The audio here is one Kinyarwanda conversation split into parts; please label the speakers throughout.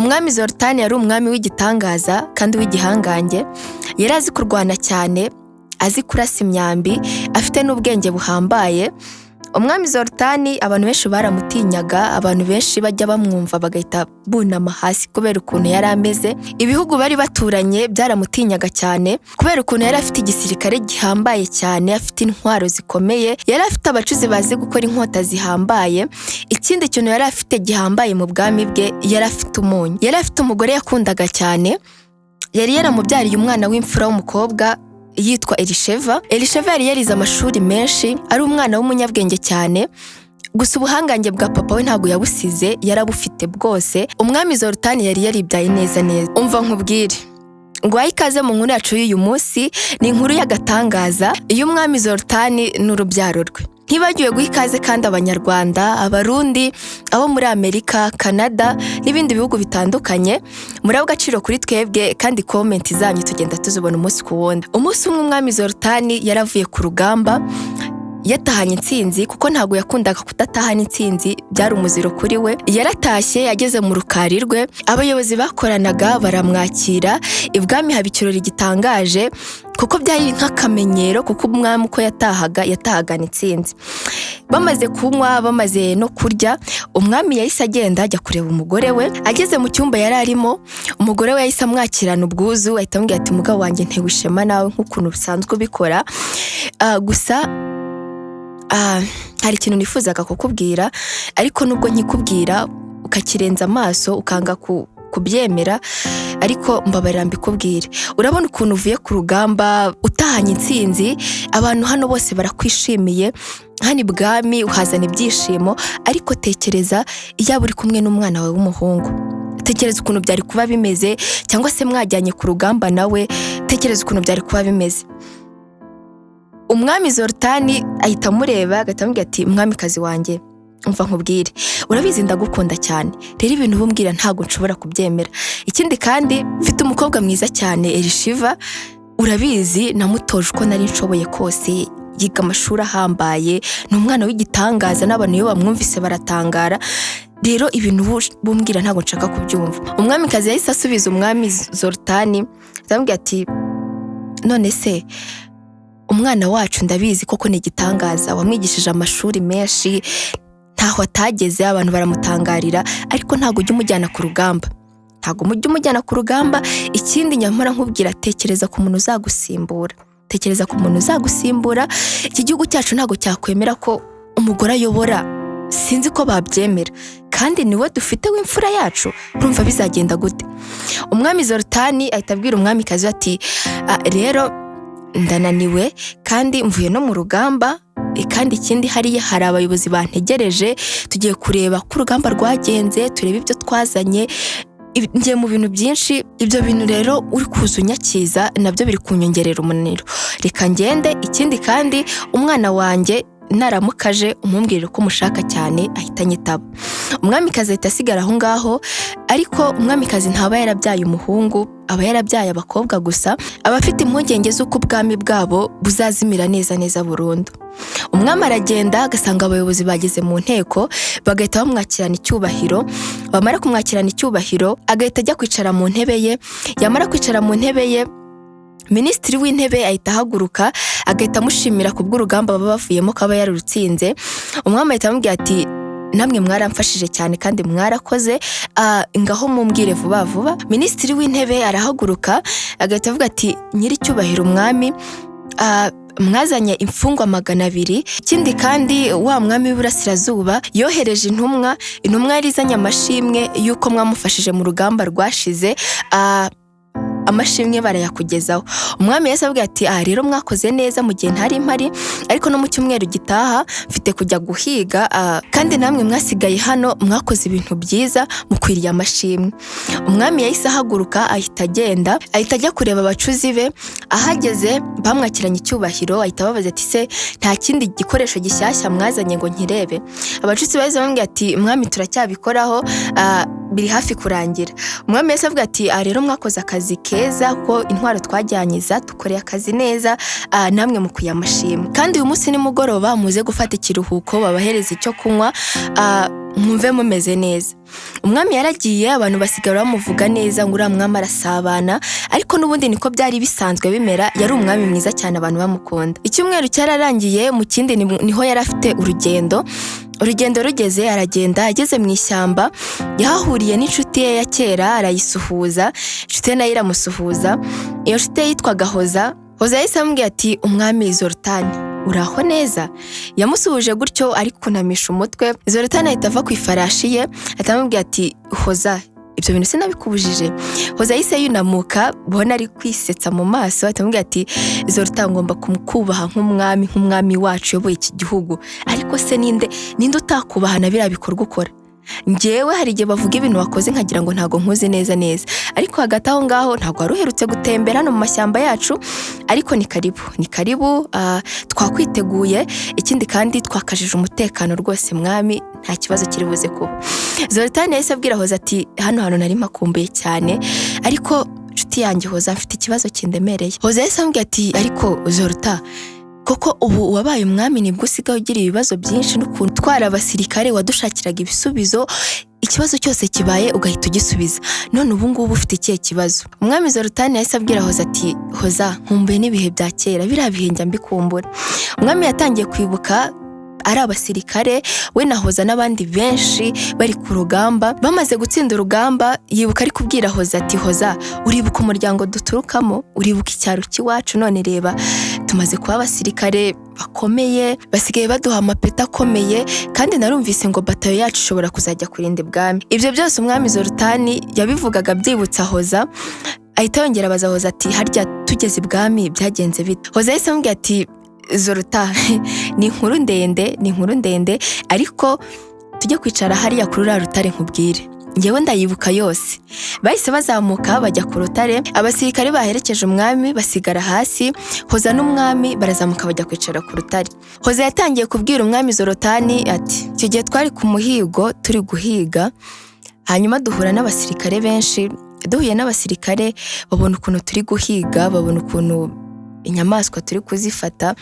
Speaker 1: Umwami Zoltan yari umwami w'igitangaza kandi w'igihangange. Yari azi kurwana cyane, azi kurasa imyambi, afite n'ubwenge buhambaye. Umwami Zoltan abantu benshi baramutinyaga, abantu benshi bajya bamwumva bagahita bunama hasi kubera ukuntu yari ameze. Ibihugu bari baturanye byaramutinyaga cyane kubera ukuntu yari afite igisirikare gihambaye cyane, afite intwaro zikomeye, yari afite abacuzi bazi gukora inkota zihambaye. Ikindi kintu yari afite gihambaye mu bwami bwe, yari afite umunyu. Yari afite umugore yakundaga cyane, yari yaramubyariye umwana w'imfura w'umukobwa yitwa Elisheva. Elisheva yari yarize amashuri menshi, ari umwana w'umunyabwenge cyane. Gusa ubuhangange bwa papa we ntabwo yabusize, yarabufite bwose. Umwami Zoltan yari yaribyaye neza neza. Umva nkubwire, nguhaye ikaze mu nkuru yacu y'uyu munsi. Ni inkuru y'agatangaza y'umwami Zoltan n'urubyaro rwe. Ntibagiwe guha ikaze kandi Abanyarwanda, Abarundi, abo muri Amerika, Canada n'ibindi bihugu bitandukanye. Muri agaciro kuri twebwe, kandi comment zanyu tugenda tuzibona umunsi ku wundi. Umunsi umwe umwami Zoltan yaravuye ku rugamba yatahanye intsinzi, kuko ntabwo yakundaga kudatahana intsinzi, byari umuziro kuri we. Yaratashye, yageze mu rukari rwe, abayobozi bakoranaga baramwakira. Ibwami haba ikirori gitangaje, kuko byari nk'akamenyero, kuko umwami uko yatahaga yatahagana intsinzi. Bamaze kunywa, bamaze no kurya, umwami yahise agenda ajya kureba umugore we. Ageze mu cyumba yari arimo, umugore we yahise amwakirana ubwuzu, ahita amubwira ati: "Mugabo wanjye, ntewe ishema nawe nk'ukuntu usanzwe ubikora. Gusa hari ikintu nifuzaga kukubwira, ariko nubwo nkikubwira ukakirenza amaso, ukanga kubyemera, ariko mbabarira mbikubwire. Urabona ukuntu uvuye ku rugamba utahanye intsinzi, abantu hano bose barakwishimiye, hano ibwami uhazana ibyishimo. Ariko tekereza iyaba uri kumwe n'umwana wawe w'umuhungu, tekereza ukuntu byari kuba bimeze, cyangwa se mwajyanye ku rugamba nawe, tekereza ukuntu byari kuba bimeze." Umwami Zoltan ahita amureba, agahita amubwira ati: "Mwamikazi wanjye, umva nkubwire, urabizi ndagukunda cyane. Rero ibintu ubumbwira ntabwo nshobora kubyemera. Ikindi kandi mfite umukobwa mwiza cyane, Elishiva. Urabizi namutoje uko nari nshoboye kose, yiga amashuri ahambaye, ni umwana w'igitangaza, n'abantu iyo bamwumvise baratangara. Rero ibintu bumbwira ntabwo nshaka kubyumva." Umwamikazi yahise asubiza umwami Zoltan, aramubwira ati: "None se umwana wacu, ndabizi koko ni igitangaza, wamwigishije amashuri menshi, ntaho atageze, abantu baramutangarira, ariko ntabwo ujya umujyana ku rugamba, ntabwo mujya umujyana ku rugamba. Ikindi nyamara nkubwira, tekereza ku muntu uzagusimbura, tekereza ku muntu uzagusimbura. Iki gihugu cyacu ntabwo cyakwemera ko umugore ayobora, sinzi ko babyemera, kandi niwe dufite w'imfura yacu. Urumva bizagenda gute?" Umwami Zoltan ahita abwira umwamikazi we ati: "Ah, rero ndananiwe kandi mvuye no mu rugamba, kandi ikindi hariya hari abayobozi bantegereje, tugiye kureba ko urugamba rwagenze, turebe ibyo twazanye. Ngiye mu bintu byinshi. Ibyo bintu rero uri kuza unyakiza nabyo biri kunyongerera umunaniro. Reka ngende. Ikindi kandi umwana wanjye naramukaje umumbwirire ko mushaka cyane, ahita anyitaba." Umwamikazi ahita asigara aho ngaho. Ariko umwamikazi ntaba yarabyaye umuhungu, aba yarabyaye abakobwa gusa. Aba afite impungenge z'uko ubwami bwabo buzazimira neza neza burundu. Umwami aragenda, agasanga abayobozi bageze mu nteko, bagahita bamwakirana icyubahiro. Bamara kumwakirana icyubahiro, agahita ajya kwicara mu ntebe ye. Yamara kwicara mu ntebe ye, minisitiri w'intebe ahita ahaguruka, agahita amushimira ku bw'urugamba baba bavuyemo ko aba yararutsinze. Umwami ahita amubwira ati: "Namwe mwaramfashije cyane kandi mwarakoze. Ngaho mumbwire vuba vuba." Minisitiri w'intebe arahaguruka, agahita avuga ati: "Nyiricyubahiro umwami, mwazanye imfungwa 200. Ikindi kandi wa mwami w'iburasirazuba yohereje intumwa, intumwa yari izanye amashimwe y'uko mwamufashije mu rugamba rwashize. Amashimwe barayakugezaho." Umwami yahise avuga ati: "Aha rero mwakoze neza mu gihe ntari mpari, ariko no mu cyumweru gitaha mfite kujya guhiga, kandi namwe mwasigaye hano mwakoze ibintu byiza, mukwiriye amashimwe." Umwami yahise ahaguruka, ahita agenda, ahita ajya kureba abacuzi be. Ahageze bamwakiranye icyubahiro, ahita ababaza ati: "Se nta kindi gikoresho gishyashya mwazanye ngo nkirebe?" Abacuzi bahise bamubwira ati: "Mwami, turacyabikoraho, biri hafi kurangira." Umwami yahise avuga ati: "Aha rero mwakoze akazi keza." keza ko intwaro twajyanye zatukoreye akazi neza, namwe mukwiye amashimwe. Kandi uyu munsi nimugoroba muze gufata ikiruhuko, babahereza icyo kunywa, mwumve mumeze neza." Umwami yaragiye, abantu basigara bamuvuga neza ngo uriya mwami arasabana, ariko n'ubundi niko byari bisanzwe bimera, yari umwami mwiza cyane, abantu bamukunda. Icyumweru cyararangiye, mu kindi niho yari afite urugendo. Urugendo rugeze aragenda, ageze mu ishyamba yahahuriye n'inshuti ye ya kera, arayisuhuza, inshuti ye nayo iramusuhuza. Iyo nshuti ye yitwaga Hoza. Hoza yahise amubwira ati: "Umwami Zoltani, uraho neza?" Yamusuhuje gutyo ari kunamisha umutwe. Zoltani ahita ava ku ifarashi ye, ahita amubwira ati: "Hoza, ibyo bintu sinabikubujije." Hoza yahise yunamuka, ubona ari kwisetsa mu maso, ahita amubwira ati: "Zoltani, ngomba kukubaha nk'umwami, nk'umwami wacu uyoboye iki gihugu, ariko se ninde utakubaha na biriya bikorwa ukora? Njyewe hari igihe bavuga ibintu wakoze nkagira ngo ntabwo nkuzi neza neza, ariko hagati aho ngaho ntabwo wari uherutse gutembera hano mu mashyamba yacu. Ariko ni karibu, ni karibu, twakwiteguye. Ikindi kandi twakajije umutekano rwose mwami, nta kibazo kiri buze kuba." Zoltani yahise abwira Hoza ati: "Hano hantu nari mpakumbuye cyane, ariko nshuti yanjye Hoza, mfite ikibazo kindemereye." Hoza yahise amubwira ati: "Ariko Zolta, koko ubu wabaye umwami nibwo usigaye ugira ibibazo byinshi? N'ukuntu twari abasirikare wadushakiraga ibisubizo, ikibazo cyose kibaye ugahita ugisubiza, none ubu ngubu ufite ikihe kibazo?" Umwami Zoltani yahise abwira Hoza ati: "Hoza, nkumbuye n'ibihe bya kera, biriya bihe njya mbikumbura." Umwami yatangiye kwibuka ari abasirikare, we na Hoza n'abandi benshi bari ku rugamba, bamaze gutsinda urugamba. Yibuka ari kubwira Hoza ati: "Hoza, uribuka umuryango duturukamo? Uribuka icyaro cy'iwacu? None reba tumaze kuba abasirikare bakomeye, basigaye baduha amapeti akomeye, kandi narumvise ngo batayo yacu ishobora kuzajya kurinda ibwami." Ibyo byose umwami Zoltani yabivugaga byibutsa Hoza. Ahita yongera abaza Hoza ati: "Harya tugeze ibwami byagenze bite?" Hoza yahise amubwira ati: "Zolta, ni inkuru ndende, ni inkuru ndende, ariko tujye kwicara hariya kuri uriya rutare nkubwire, ngewe ndayibuka yose." Bahise bazamuka bajya ku rutare, abasirikare baherekeje umwami basigara hasi, Hoza n'umwami barazamuka bajya kwicara ku rutare. Hoza yatangiye kubwira umwami Zoltani ati: "Icyo gihe twari ku muhigo, turi guhiga, hanyuma duhura n'abasirikare benshi. Duhuye n'abasirikare babona ukuntu turi guhiga, babona ukuntu inyamaswa turi kuzifata.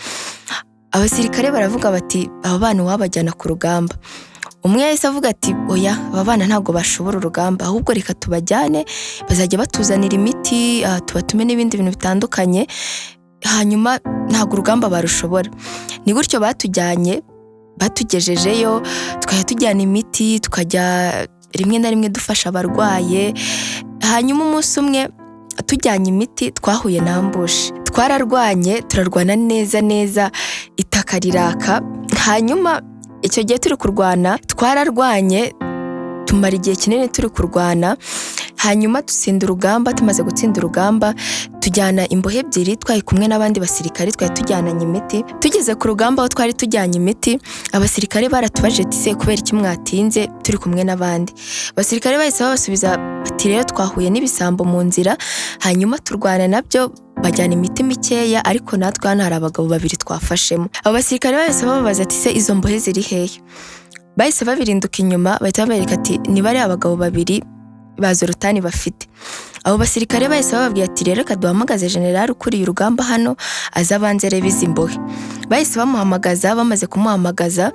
Speaker 1: Abasirikare baravuga bati: 'Aba bana uwabajyana ku rugamba.' Umwe yahise avuga ati: 'Oya, aba bana ntabwo bashobora urugamba, ahubwo reka tubajyane bazajya batuzanira imiti, tubatume n'ibindi bintu bitandukanye, hanyuma ntabwo urugamba barushobora.' Ni gutyo batujyanye, batugejejeyo, tukajya tujyana imiti, tukajya rimwe na rimwe dufasha abarwaye. Hanyuma umunsi umwe tujyanye imiti twahuye na ambush, twararwanye, turarwana neza neza, itaka riraka. Hanyuma icyo gihe turi kurwana, twararwanye, tumara igihe kinini turi kurwana, hanyuma dutsinda urugamba. Tumaze gutsinda urugamba tujyana imbohe ebyiri, twari kumwe n'abandi basirikare, twari tujyananye imiti. Tugeze ku rugamba aho twari tujyanye imiti, abasirikare baratubajije ati: 'Se kubera iki mwatinze turi kumwe n'abandi?' Abasirikare bahise babasubiza bati: 'Rero twahuye n'ibisambo mu nzira, hanyuma turwana nabyo, bajyana imiti mikeya, ariko natwe hano hari abagabo babiri twafashemo.' Abo basirikare bahise bababaza ati: 'Se izo mbohe ziri hehe?' Bahise babirinduka inyuma, bahita babereka ati: 'Ni bariya abagabo babiri ba Zoltani bafite.' Abo basirikare bahise bababwira ati: 'Rero reka duhamagaze generali ukuriye urugamba hano, aze abanze arebe izi mbohe.' Bahise bamuhamagaza. Bamaze kumuhamagaza,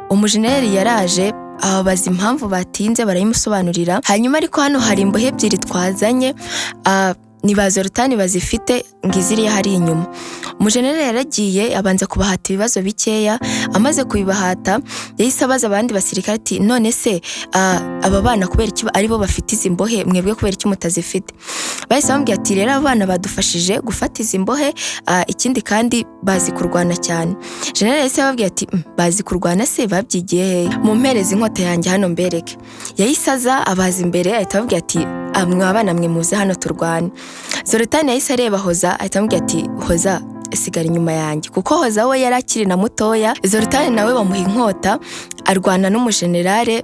Speaker 1: umujenerali yaraje, ababaza impamvu batinze, barayimusobanurira. Hanyuma ariko hano hari imbohe ebyiri twazanye, ni ba Zoltani bazifite, ngo iziriya hari inyuma." Umujenerali yaragiye, abanza kubahata ibibazo bikeya. Amaze kubibahata yahise abaza abandi basirikare ati: "None se aba bana kubera iki aribo bafite izi mbohe, mwebwe kubera iki mutazifite?" Bahise bamubwira ati: "Rero aba bana badufashije gufata izi mbohe, ikindi kandi bazi kurwana cyane." Generali yahise ababwira ati: "Bazi kurwana se babyigiye hehe? Mumpereze inkota yanjye hano mbereke." Yahise aza abaza imbere, ahita ababwira ati: "Mwa bana mwe, muze hano turwane." Zoltani yahise areba Hoza, ahita amubwira ati: "Hoza, sigara inyuma yanjye," kuko Hoza we yari akiri na mutoya. Zoltani nawe bamuha inkota, arwana n'umujenerale.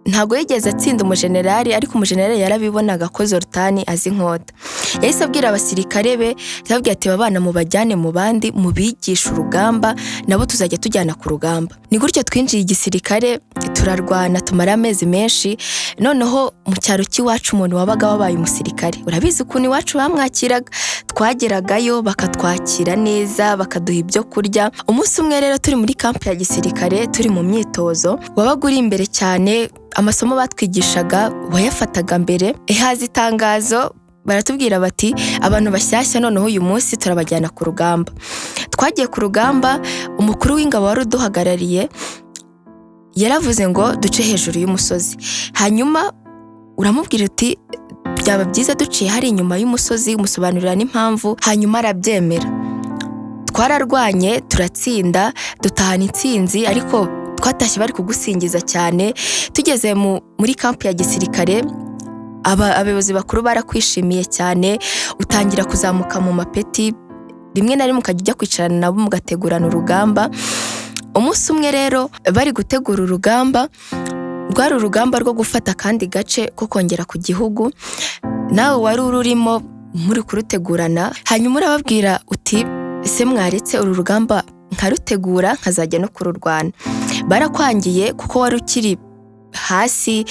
Speaker 1: Ntabwo yigeze atsinda umujenerali, ariko umujenerali yarabibonaga ko Zoltani azi inkota. Yahise abwira abasirikare be, yababwiye ati: "Abana mubajyane mu bandi, mubigishe urugamba, nabo tuzajya tujyana ku rugamba." Ni gutyo twinjiye igisirikare, turarwana, tumara amezi menshi. Noneho mu cyaro cy'iwacu, umuntu wabaga wabaye umusirikare, urabizi ukuntu iwacu bamwakiraga. Twageragayo bakatwakira neza, bakaduha ibyo kurya. Umunsi umwe rero turi muri kampu ya gisirikare, turi mu myitozo, wabaga uri imbere cyane, amasomo batwigishaga wayafataga mbere. Haza itangazo, baratubwira bati: "Abantu bashyashya, noneho uyu munsi turabajyana ku rugamba." Twagiye ku rugamba. Umukuru w'ingabo wari uduhagarariye yaravuze ngo duce hejuru y'umusozi. Hanyuma uramubwira uti: "Byaba byiza duciye hari inyuma y'umusozi," umusobanurira n'impamvu, hanyuma arabyemera. Twararwanye, turatsinda, dutahana intsinzi, ariko twatashye bari kugusingiza cyane. Tugeze muri kampu ya gisirikare, abayobozi bakuru barakwishimiye cyane, utangira kuzamuka mu mapeti, rimwe na rimwe ukajya ujya kwicarana nabo mugategurana urugamba. Umunsi umwe rero bari gutegura urugamba, rwari urugamba rwo gufata akandi gace ko kongera ku gihugu, nawe wari ururimo muri kurutegurana. Hanyuma urababwira uti: "Ese mwaretse uru rugamba nkarutegura, nkazajya no kururwana?" Barakwangiye kuko wari ukiri hasi,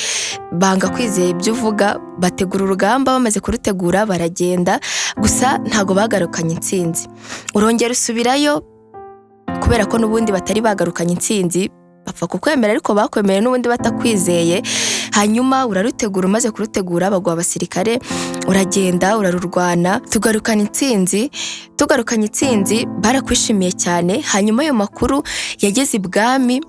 Speaker 1: banga kwizera ibyo uvuga. Bategura urugamba, bamaze kurutegura baragenda, gusa ntabwo bagarukanye intsinzi. Urongera usubirayo, kubera ko n'ubundi batari bagarukanye intsinzi, bapfa kukwemera, ariko bakwemeye n'ubundi batakwizeye. Hanyuma urarutegura, umaze kurutegura baguha abasirikare, uragenda urarurwana, tugarukana intsinzi. Tugarukanye intsinzi barakwishimiye cyane. Hanyuma ayo makuru yageze ibwami.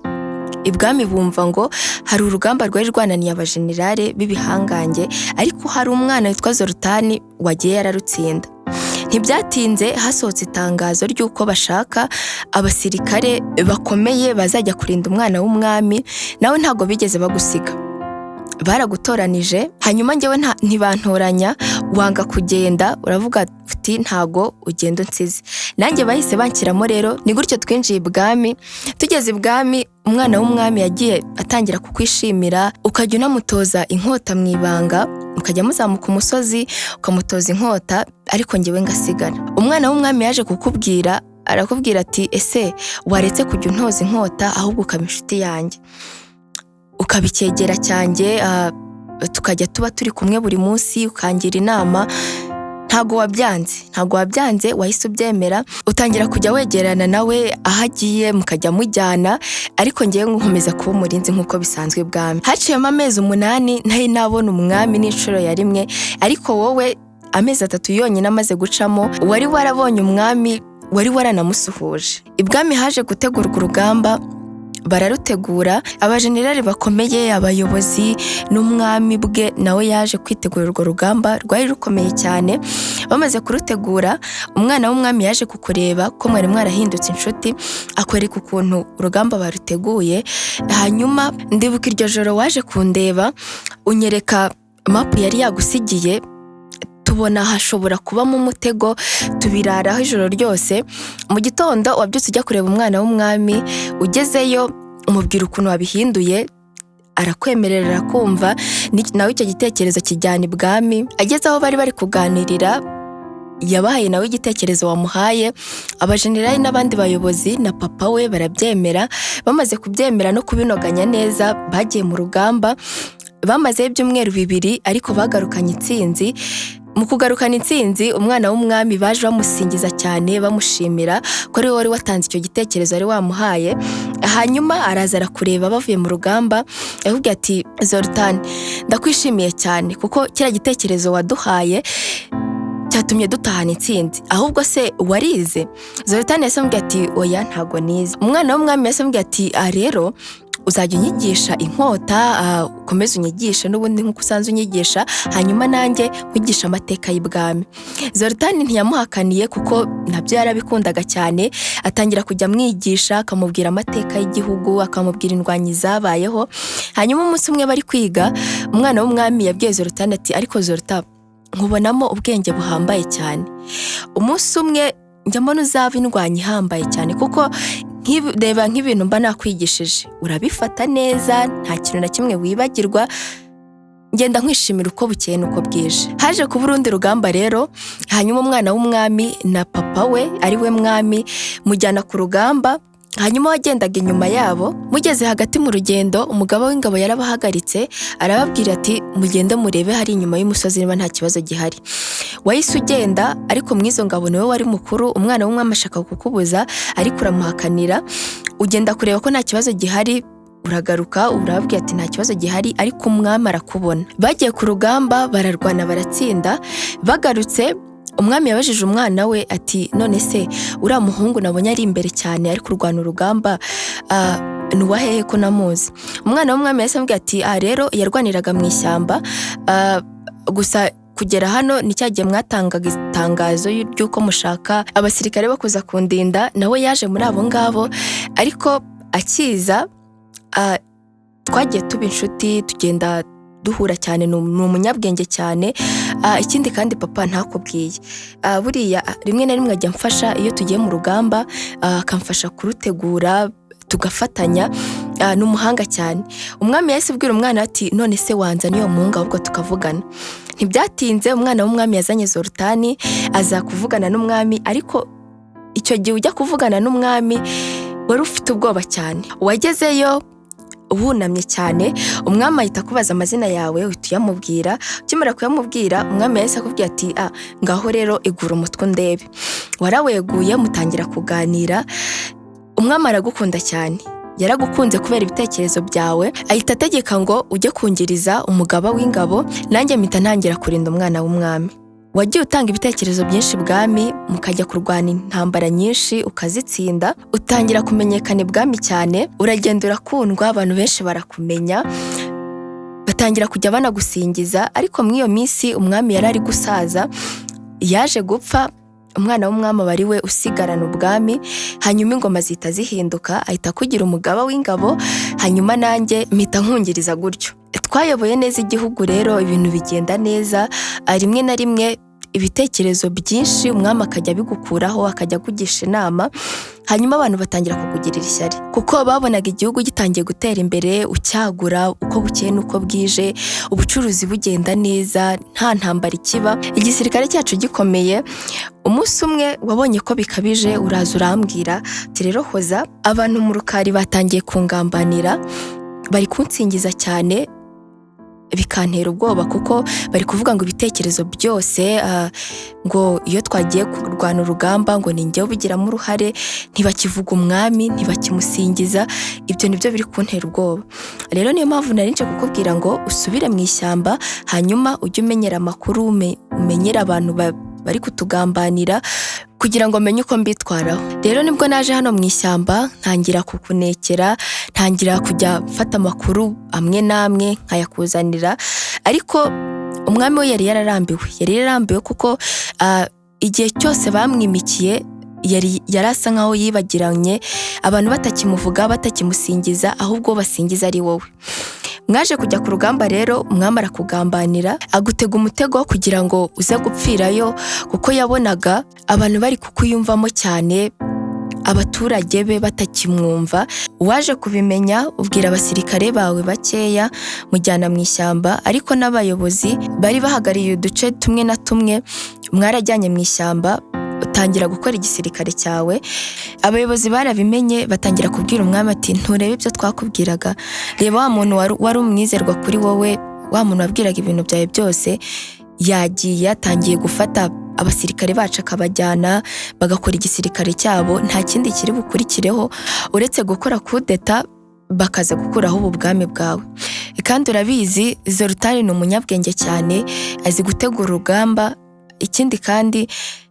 Speaker 1: Ibwami bumva ngo hari urugamba rwari rwananiye abajenerale b'ibihangange, ariko hari umwana witwa Zoltani wagiye yararutsinda. Ntibyatinze hasohotse itangazo ry'uko bashaka abasirikare bakomeye bazajya kurinda umwana w'umwami. Nawe ntabwo bigeze bagusiga, baragutoranije. Hanyuma njyewe ntibantoranya, wanga kugenda, uravuga uti: "Ntago ugenda unsize." Nanjye bahise banshyiramo. Rero ni gutyo twinjiye ibwami. Tugeze ibwami, umwana w'umwami yagiye atangira kukwishimira, ukajya unamutoza inkota mu ibanga, mukajya muzamuka umusozi ukamutoza inkota, ariko njyewe ngasigara. Umwana w'umwami yaje kukubwira, arakubwira ati: "Ese waretse kujya untoza inkota, ahubwo ukaba inshuti yanjye, ukaba icyegera cyanjye, tukajya tuba turi kumwe buri munsi, ukangira inama?" Ntabwo wabyanze, ntabwo wabyanze, wahise ubyemera, utangira kujya wegerana nawe, aho agiye mukajya mujyana, ariko ngewe nkomeza kuba umurinzi nk'uko bisanzwe bwami. Haciyemo amezi 8 ntari nabona umwami n'inshuro ya rimwe, ariko wowe amezi 3 yonyine amaze gucamo wari warabonye umwami, wari waranamusuhuje. Ibwami haje gutegurwa urugamba, bararutegura, abajenerali bakomeye, abayobozi n'umwami bwe nawe yaje kwitegura urwo rugamba, rwari rukomeye cyane. Bamaze kurutegura, umwana w'umwami yaje kukureba ko mwari mwarahindutse inshuti, akwereka ukuntu urugamba baruteguye. Hanyuma ndibuka iryo joro waje kundeba, unyereka mapu yari yagusigiye, tubona hashobora kubamo umutego, tubiraraho ijoro ryose. Mu gitondo wabyutse ujya kureba umwana w'umwami, ugezeyo umubwira ukuntu wabihinduye, arakwemerera, arakumva, nawe icyo gitekerezo kijyana ibwami. Ageze aho bari bari kuganirira, yabahaye nawe igitekerezo wamuhaye. Abajenerali n'abandi bayobozi na papa we barabyemera. Bamaze kubyemera no kubinoganya neza, bagiye mu rugamba, bamazeyo ibyumweru 2, ariko bagarukanye intsinzi. Mu kugarukana intsinzi, umwana w'umwami baje bamusingiza cyane, bamushimira ko ari we wari watanze icyo gitekerezo wari wamuhaye. Hanyuma araza arakureba bavuye mu rugamba, yakubwiye ati: "Zoltan, ndakwishimiye cyane kuko kiriya gitekerezo waduhaye cyatumye dutahana intsinzi. Ahubwo se warize?" Zoltan yahise amubwira ati: "Oya, ntago nize." Umwana w'umwami yahise amubwira ati: "Ah, rero uzajya unyigisha inkota, ukomeze unyigishe n'ubundi nk'uko usanzwe unyigisha, hanyuma nanjye nkwigisha amateka y'ibwami." Zoltan ntiyamuhakaniye kuko nabyo yarabikundaga cyane, atangira kujya amwigisha, akamubwira amateka y'igihugu, akamubwira indwanyi zabayeho. Hanyuma umunsi umwe bari kwiga, umwana w'umwami yabwiye Zoltan ati: "Ariko Zoltan, nkubonamo ubwenge buhambaye cyane. Umunsi umwe njya mbona uzaba indwanyi ihambaye cyane kuko Reba nk'ibintu mba nakwigishije, urabifata neza, nta kintu na kimwe wibagirwa. Ngenda nkwishimira uko bukeye n'uko bwije. Haje kuba urundi rugamba rero, hanyuma umwana w'umwami na papa we ari we mwami mujyana ku rugamba. Hanyuma wagendaga inyuma yabo, mugeze hagati mu rugendo umugaba w'ingabo yarabahagaritse, arababwira ati: "Mugende murebe hari inyuma y'umusozi niba nta kibazo gihari." Wahise ugenda, ariko mu izo ngabo niwe wari mukuru. Umwana w'umwami ashaka kukubuza, ariko uramuhakanira, ugenda kureba ko nta kibazo gihari. Uragaruka urababwira ati: "Nta kibazo gihari," ariko umwami arakubona. Bagiye ku rugamba, bararwana, baratsinda. Bagarutse, umwami yabajije umwana we ati: "None se uriya muhungu nabonye ari imbere cyane ari kurwana urugamba, ni uwa hehe ko namuzi?" Umwana w'umwami yahise amubwira ati: "Ah, rero yarwaniraga mu ishyamba, gusa kugera hano ni cya gihe mwatangaga itangazo ry'uko mushaka abasirikare bo kuza kundinda, nawe yaje muri abo ngabo. Ariko akiza, twagiye tuba inshuti, tugenda duhura cyane, ni umunyabwenge cyane. Ikindi kandi papa ntakubwiye, buriya rimwe na rimwe ajya amfasha iyo tugiye mu rugamba, akamfasha kurutegura, tugafatanya, ni umuhanga cyane." Umwami yahise abwira umwana ati: "None se wanzaniye uwo muhungu ahubwo tukavugana?" Ntibyatinze, umwana w'umwami yazanye Zorutani, aza kuvugana n'umwami. Ariko icyo gihe ujya kuvugana n'umwami wari ufite ubwoba cyane, wagezeyo wunamye cyane. Umwami ahita akubaza amazina yawe, uhita uyamubwira. Ukimara kuyamubwira, umwami yahise akubwira ati: "Ah, ngaho rero egura umutwe undebe." Waraweguye, mutangira kuganira. Umwami aragukunda cyane, yaragukunze kubera ibitekerezo byawe, ahita ategeka ngo ujye kungiriza umugaba w'ingabo, nanjye mpita ntangira kurinda umwana w'umwami. Wagiye utanga ibitekerezo byinshi ibwami, mukajya kurwana intambara nyinshi ukazitsinda, utangira kumenyekana ibwami cyane, uragenda urakundwa, abantu benshi barakumenya, batangira kujya banagusingiza. Ariko muri iyo minsi umwami yari ari gusaza, yaje gupfa, umwana w'umwami aba ari we usigarana ubwami. Hanyuma ingoma zihita zihinduka, ahita akugira umugaba w'ingabo, hanyuma nanjye mpita nkungiriza gutyo. Twayoboye neza igihugu rero, ibintu bigenda neza. Rimwe na rimwe ibitekerezo byinshi umwami akajya abigukuraho, akajya akugisha inama. Hanyuma abantu batangira kukugirira ishyari kuko babonaga igihugu gitangiye gutera imbere, ucyagura uko bukeye n'uko bwije, ubucuruzi bugenda neza, nta ntambara ikiba, igisirikare cyacu gikomeye. Umunsi umwe wabonye ko bikabije, uraza urambwira uti: "Rero Hoza, abantu mu rukari batangiye kungambanira, bari kunsingiza cyane, bikantera ubwoba kuko bari kuvuga ngo ibitekerezo byose, ngo iyo twagiye kurwana urugamba ngo ni njyewe ubigiramo uruhare, ntibakivuga umwami, ntibakimusingiza. Ibyo nibyo biri kuntera ubwoba. Rero niyo mpamvu nari nje kukubwira ngo usubire mu ishyamba, hanyuma ujye umenyera amakuru, umenyere abantu bari kutugambanira kugira ngo menye uko mbitwaraho." Rero nibwo naje hano mu ishyamba, ntangira kukunekera, ntangira kujya mfata amakuru amwe n'amwe nkayakuzanira. Ariko umwami we yari yararambiwe, yari yararambiwe kuko igihe cyose bamwimikiye yari asa nkaho yibagiranye, abantu batakimuvuga, batakimusingiza, ahubwo basingiza ari wowe. Mwaje kujya ku rugamba rero, umwami arakugambanira, agutega umutego kugira ngo uze gupfirayo, kuko yabonaga abantu bari kukuyumvamo cyane, abaturage be batakimwumva. Waje kubimenya, ubwira abasirikare bawe bakeya, mujyana mu ishyamba, ariko n'abayobozi bari bahagarariye uduce tumwe na tumwe mwarajyanye mu ishyamba, utangira gukora igisirikare cyawe. Abayobozi barabimenye, batangira kubwira umwami ati: "Nturebe ibyo twakubwiraga? Reba wa muntu wari umwizerwa kuri wowe, wa muntu wabwiraga ibintu byawe byose, yagiye, yatangiye gufata abasirikare bacu akabajyana bagakora igisirikare cyabo. Nta kindi kiri bukurikireho uretse gukora kudeta, bakaza gukuraho ubu bwami bwawe. Kandi urabizi, Zorutani ni umunyabwenge cyane, azi gutegura urugamba. Ikindi kandi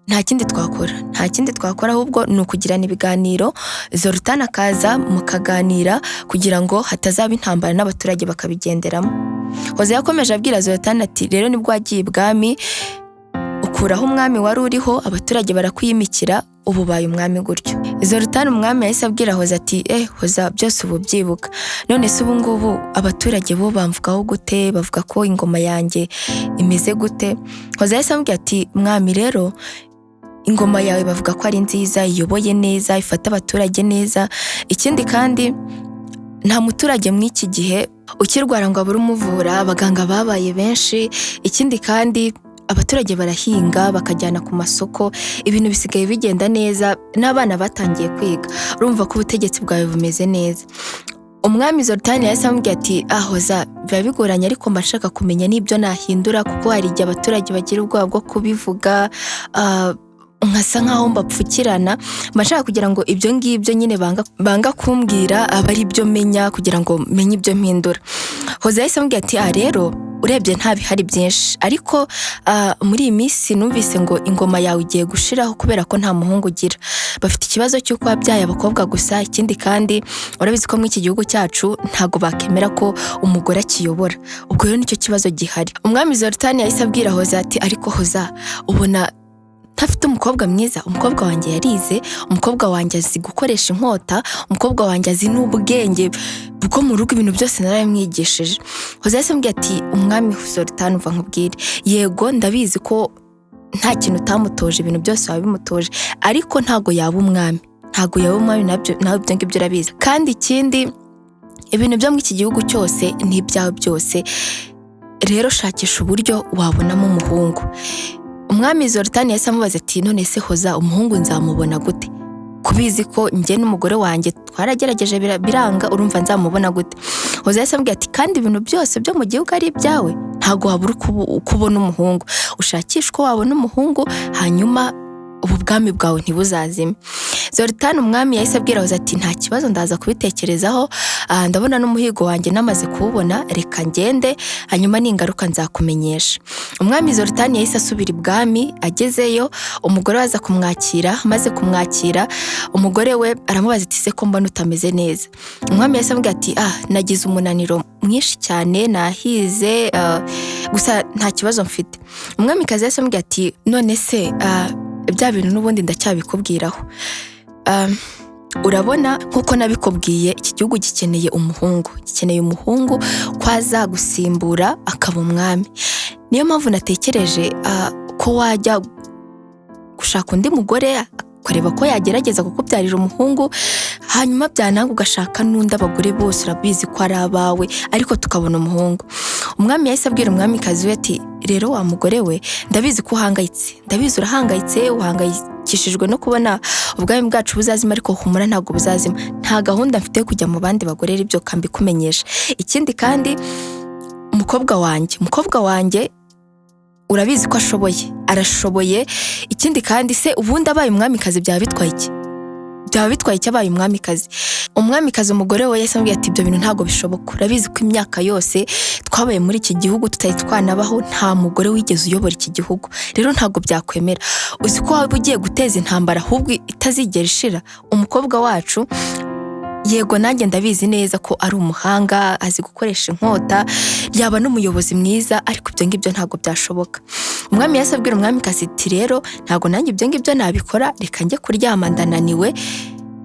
Speaker 1: nta kindi twakora, nta kindi twakora, ahubwo ni ukugirana ibiganiro, Zorutani akaza mukaganira kugira ngo hatazaba intambara n'abaturage bakabigenderamo." Hoza yakomeje abwira Zorutani ati: "Rero nibwo wagiye ibwami, ukuraho umwami wari uriho, abaturage barakwiyimikira, ubu ubaye umwami gutyo." Zorutani, umwami yahise abwira Hoza ati: "Eh Hoza, byose ubu byibuka. None se ubu ngubu abaturage bo bamvugaho gute? Bavuga ko ingoma yanjye imeze gute?" Hoza yahise amubwira ati: "Mwami rero, Ingoma yawe bavuga ko ari nziza, iyoboye neza, ifata abaturage neza. Ikindi kandi nta muturage muri iki gihe ukirwara ngo abure umuvura, abaganga babaye benshi. Ikindi kandi abaturage barahinga bakajyana ku masoko, ibintu bisigaye bigenda neza, n'abana batangiye kwiga. Urumva ko ubutegetsi bwawe bumeze neza. Umwami Zoltani yahise amubwira ati: "Ahoza, biba bigoranye, ariko mba nshaka kumenya n'ibyo nahindura, kuko hari igihe abaturage bagira ubwoba bwo kubivuga, nkasa nkaho mbapfukirana. Mba nshaka kugira ngo ibyo ngibyo nyine banga kumbwira abe ari byo menya, kugira ngo menye ibyo mpindura." Hoza yahise amubwira ati: "Ah, rero urebye nta bihari byinshi, ariko muri iyi minsi numvise ngo ingoma yawe igiye gushiraho kubera ko nta muhungu ugira. Bafite ikibazo cy'uko wabyaye abakobwa gusa. Ikindi kandi urabizi ko muri iki gihugu cyacu ntago bakemera ko umugore akiyobora. Ubwo rero nicyo kibazo gihari." Umwami Zoltani yahise abwira Hoza ati: "Ariko Hoza, ubona ntafite umukobwa mwiza? Umukobwa wanjye yarize, umukobwa wanjye azi gukoresha inkota, umukobwa wanjye azi n'ubwenge bwo mu rugo, ibintu byose narabimwigishije." Hoza yahise amubwira ati: "Umwami Zoltani, uva nkubwire, yego ndabizi ko nta kintu utamutoje, ibintu byose wabimutoje, ariko ntago yaba umwami, ntago yaba umwami, nabyo nawe ibyo ngibyo urabizi. Kandi ikindi, ibintu byo muri iki gihugu cyose ni ibyawe byose. Rero shakisha uburyo wabonamo umuhungu." Umwami Zoltani yahise amubaza ati: "None se Hoza, umuhungu nzamubona gute? Kubizi ko njye n'umugore wanjye twaragerageje biranga, urumva nzamubona gute?" Hoza yahise amubwira ati: "Kandi ibintu byose byo mu gihugu ari ibyawe, ntabwo wabura uko ubona umuhungu. Ushakishe uko wabona umuhungu, hanyuma ubu bwami bwawe ntibuzazime." Zoltani umwami yahise abwira Hoza ati: "Nta kibazo, ndaza kubitekerezaho. Ndabona n'umuhigo wanjye namaze kuwubona, reka ngende, hanyuma ningaruka nzakumenyesha." Umwami Zoltani yahise asubira ibwami. Agezeyo umugore we aza kumwakira. Amaze kumwakira, umugore we aramubaza ati: "Se ko mbona utameze neza?" Umwami yahise amubwira ati: "Ah, nagize umunaniro mwinshi cyane, nahize, gusa nta kibazo mfite." Umwamikazi yahise amubwira ati: "None se bya bintu n'ubundi ndacyabikubwiraho. Urabona nk'uko nabikubwiye, iki gihugu gikeneye umuhungu, gikeneye umuhungu ko azagusimbura akaba umwami. Niyo mpamvu natekereje ko wajya gushaka undi mugore, ukareba ko yagerageza kukubyarira umuhungu, hanyuma byananga ugashaka n'undi. Abagore bose urabizi ko ari abawe, ariko tukabona umuhungu." Umwami yahise abwira umwamikazi we ati: "Rero wa mugore we, ndabizi ko uhangayitse, ndabizi urahangayitse, uhangayikishijwe no kubona ubwami bwacu buzazima, ariko humura, ntabwo buzazima. Nta gahunda mfite yo kujya mu bandi bagore, ibyo kambikumenyesha. Ikindi kandi umukobwa wanjye urabizi ko ashoboye, arashoboye. Ikindi kandi se ubundi abaye umwamikazi byaba bitwaye iki? Byaba bitwaye iki abaye umwamikazi?" Umwamikazi umugore we yahise amubwira ati: "Ibyo bintu ntabwo bishoboka. Urabizi ko imyaka yose twabaye muri iki gihugu tutari twanabaho, nta mugore wigeze uyobora iki gihugu. Rero ntabwo byakwemera. Uzi ko waba ugiye guteza intambara ahubwo itazigera ishira? Umukobwa wacu, yego nanjye ndabizi neza ko ari umuhanga, azi gukoresha inkota, yaba n'umuyobozi mwiza, ariko ibyo ngibyo ntabwo byashoboka." Umwami yahise abwira umwamikazi ati: "Rero ntabwo nanjye ibyo ngibyo nabikora, reka njye kuryama, ndananiwe.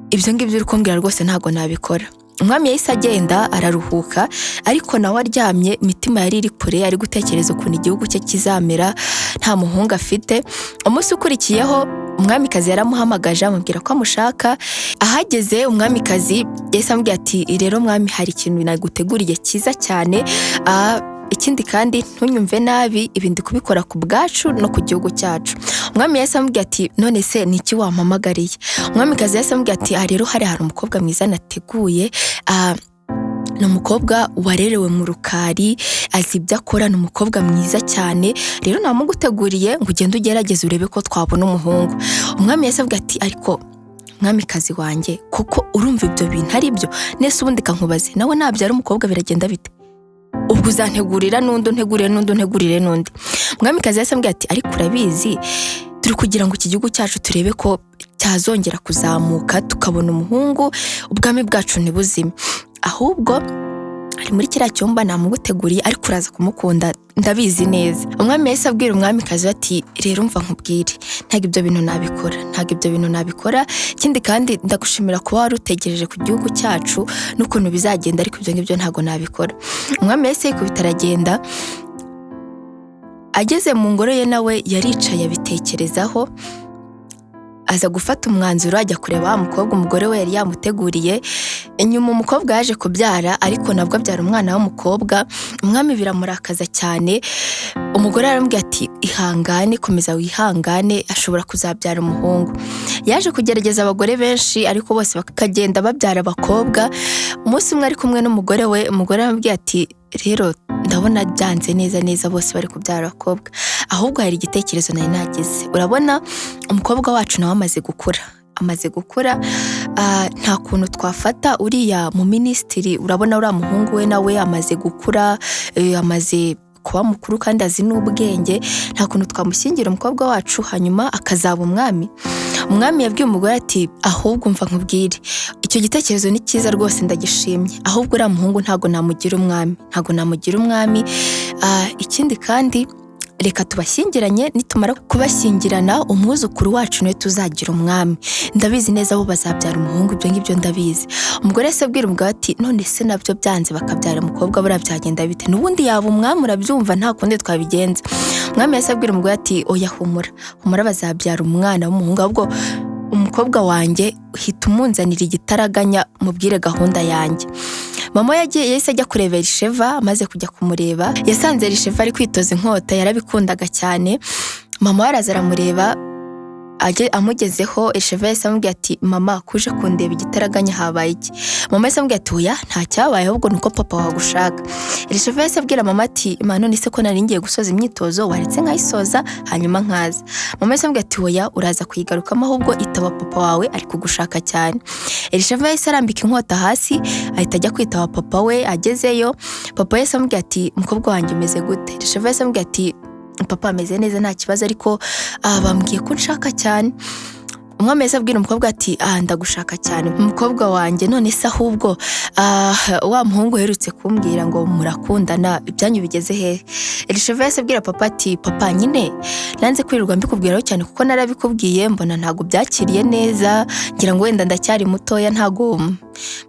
Speaker 1: Ibyo ngibyo uri kumbwira rwose ntabwo nabikora." Umwami yahise agenda araruhuka, ariko nawe aryamye imitima yari iri kure, ari gutekereza ukuntu igihugu cye kizamera nta muhungu afite. Umunsi ukurikiyeho umwamikazi yaramuhamagaje, amubwira ko amushaka. Ahageze umwamikazi yahise amubwira ati: "Rero mwami, hari ikintu naguteguriye cyiza cyane. Ikindi kandi ntunyumve nabi, ibi ndi kubikora ku bwacu no ku gihugu cyacu." Umwami yahise amubwira ati: "None se ni iki wampamagariye?" Umwamikazi yahise amubwira ati: "Aha rero hari umukobwa mwiza nateguye, ni umukobwa warerewe mu rukari, azi ibyo akora, ni umukobwa mwiza cyane. Rero namuguteguriye ngo ugende ugerageze urebe ko twabona umuhungu." Umwami yahise avuga ati: "Ariko mwamikazi wanjye, koko urumva ibyo bintu ari byo? Nese ubundi kankubaze, nawe nabyara umukobwa biragenda bite? Ubwo uzantegurira n'undi, untegurire n'undi, untegurire n'undi?" Umwamikazi yahise ambwira ati: "Ariko urabizi, turi kugira ngo iki gihugu cyacu turebe ko cyazongera kuzamuka, tukabona umuhungu, ubwami bwacu ntibuzime. Ahubwo ari muri kiriya cyumba, namuguteguriye, ariko uraza kumukunda, ndabizi neza." Umwami yahise abwira umwamikazi we ati: "Rero umva nkubwire, ntabwo ibyo bintu nabikora, ntabwo ibyo bintu nabikora. Ikindi kandi ndagushimira kuba wari utegereje ku gihugu cyacu n'ukuntu bizagenda, ariko ibyo ngibyo ntabwo nabikora." Umwami yahise yikubita aragenda. Ageze mu ngoro ye nawe yaricaye abitekerezaho. Aza gufata umwanzuro, ajya kureba wa mukobwa umugore we yari yamuteguriye. Nyuma umukobwa yaje kubyara, ariko nabwo abyara umwana w'umukobwa. Umwami biramurakaza cyane. Umugore aramubwira ati: "Ihangane, komeza wihangane, ashobora kuzabyara umuhungu." Yaje kugerageza abagore benshi, ariko bose bakagenda babyara abakobwa. Umunsi umwe ari kumwe n'umugore we, umugore aramubwira ati: "Rero ndabona byanze neza neza, bose bari kubyara abakobwa. Ahubwo hari igitekerezo nari nagize. Urabona umukobwa wacu nawe amaze gukura, nta kuntu twafata uriya mu minisitiri? Urabona uriya muhungu we nawe amaze gukura, amaze kuba mukuru kandi azi n'ubwenge. Nta kuntu twamushyingira umukobwa wacu, hanyuma akazaba umwami?" Umwami yabwiye umugore ati: "Ahubwo mva nkubwire, icyo gitekerezo ni cyiza rwose, ndagishimye. Ahubwo uriya muhungu ntabwo namugira umwami, ntabwo namugira umwami. Ikindi kandi, reka tubashyingiranye. Nitumara kubashyingirana, umwuzukuru wacu niwe tuzagira umwami. Ndabizi neza bo bazabyara umuhungu, ibyo ngibyo ndabizi." Umugore se abwira umugabo ati: "None se nabyo byanze bakabyara umukobwa, buriya byagenda bite? N'ubundi yaba umwami, urabyumva, nta kundi twabigenza." Umwami yahise abwira umugore ati: "Oya, humura, humura, bazabyara umwana w'umuhungu. Ahubwo umukobwa wanjye hita umunzanira igitaraganya, mubwire gahunda yanjye." Mama yagiye, yahise ajya kureba Elisheva. Amaze kujya kumureba, yasanze Elisheva ari kwitoza inkota, yarabikundaga cyane. Mama we araza aramureba. Amugezeho, Elisheva yahise amubwira ati: "Mama, kuje kundeba igitaraganya, habaye iki?" Mama yahise amubwira ati: "Oya, nta cyabaye, ahubwo ni uko papa wagushaka." Elisheva yahise abwira mama ati: "Ma, none se ko nari ngiye gusoza imyitozo, waretse nkayisoza hanyuma nkaza?" Mama yahise amubwira ati: "Oya, uraza kuyigarukamo, ahubwo itaba papa wawe, ari kugushaka cyane." Elisheva yahise arambika inkota hasi, ahita ajya kwitaba papa we. Agezeyo, papa yahise amubwira ati: "Mukobwa wanjye, umeze gute?" Elisheva yahise amubwira ati: "Papa, ameze neza, nta kibazo, ariko bambwiye ko nshaka cyane." Umwami yahise abwira umukobwa ati: "Ndagushaka cyane, umukobwa wanjye. None se ahubwo wa muhungu uherutse kumbwira ngo murakundana, ibyanyu bigeze hehe?" Elisheva yahise abwira papa ati: "Papa, nyine nanze kwirirwa mbikubwiraho cyane, kuko narabikubwiye mbona ntabwo byakiriye neza. Ngira ngo wenda ndacyari mutoya, ntabwo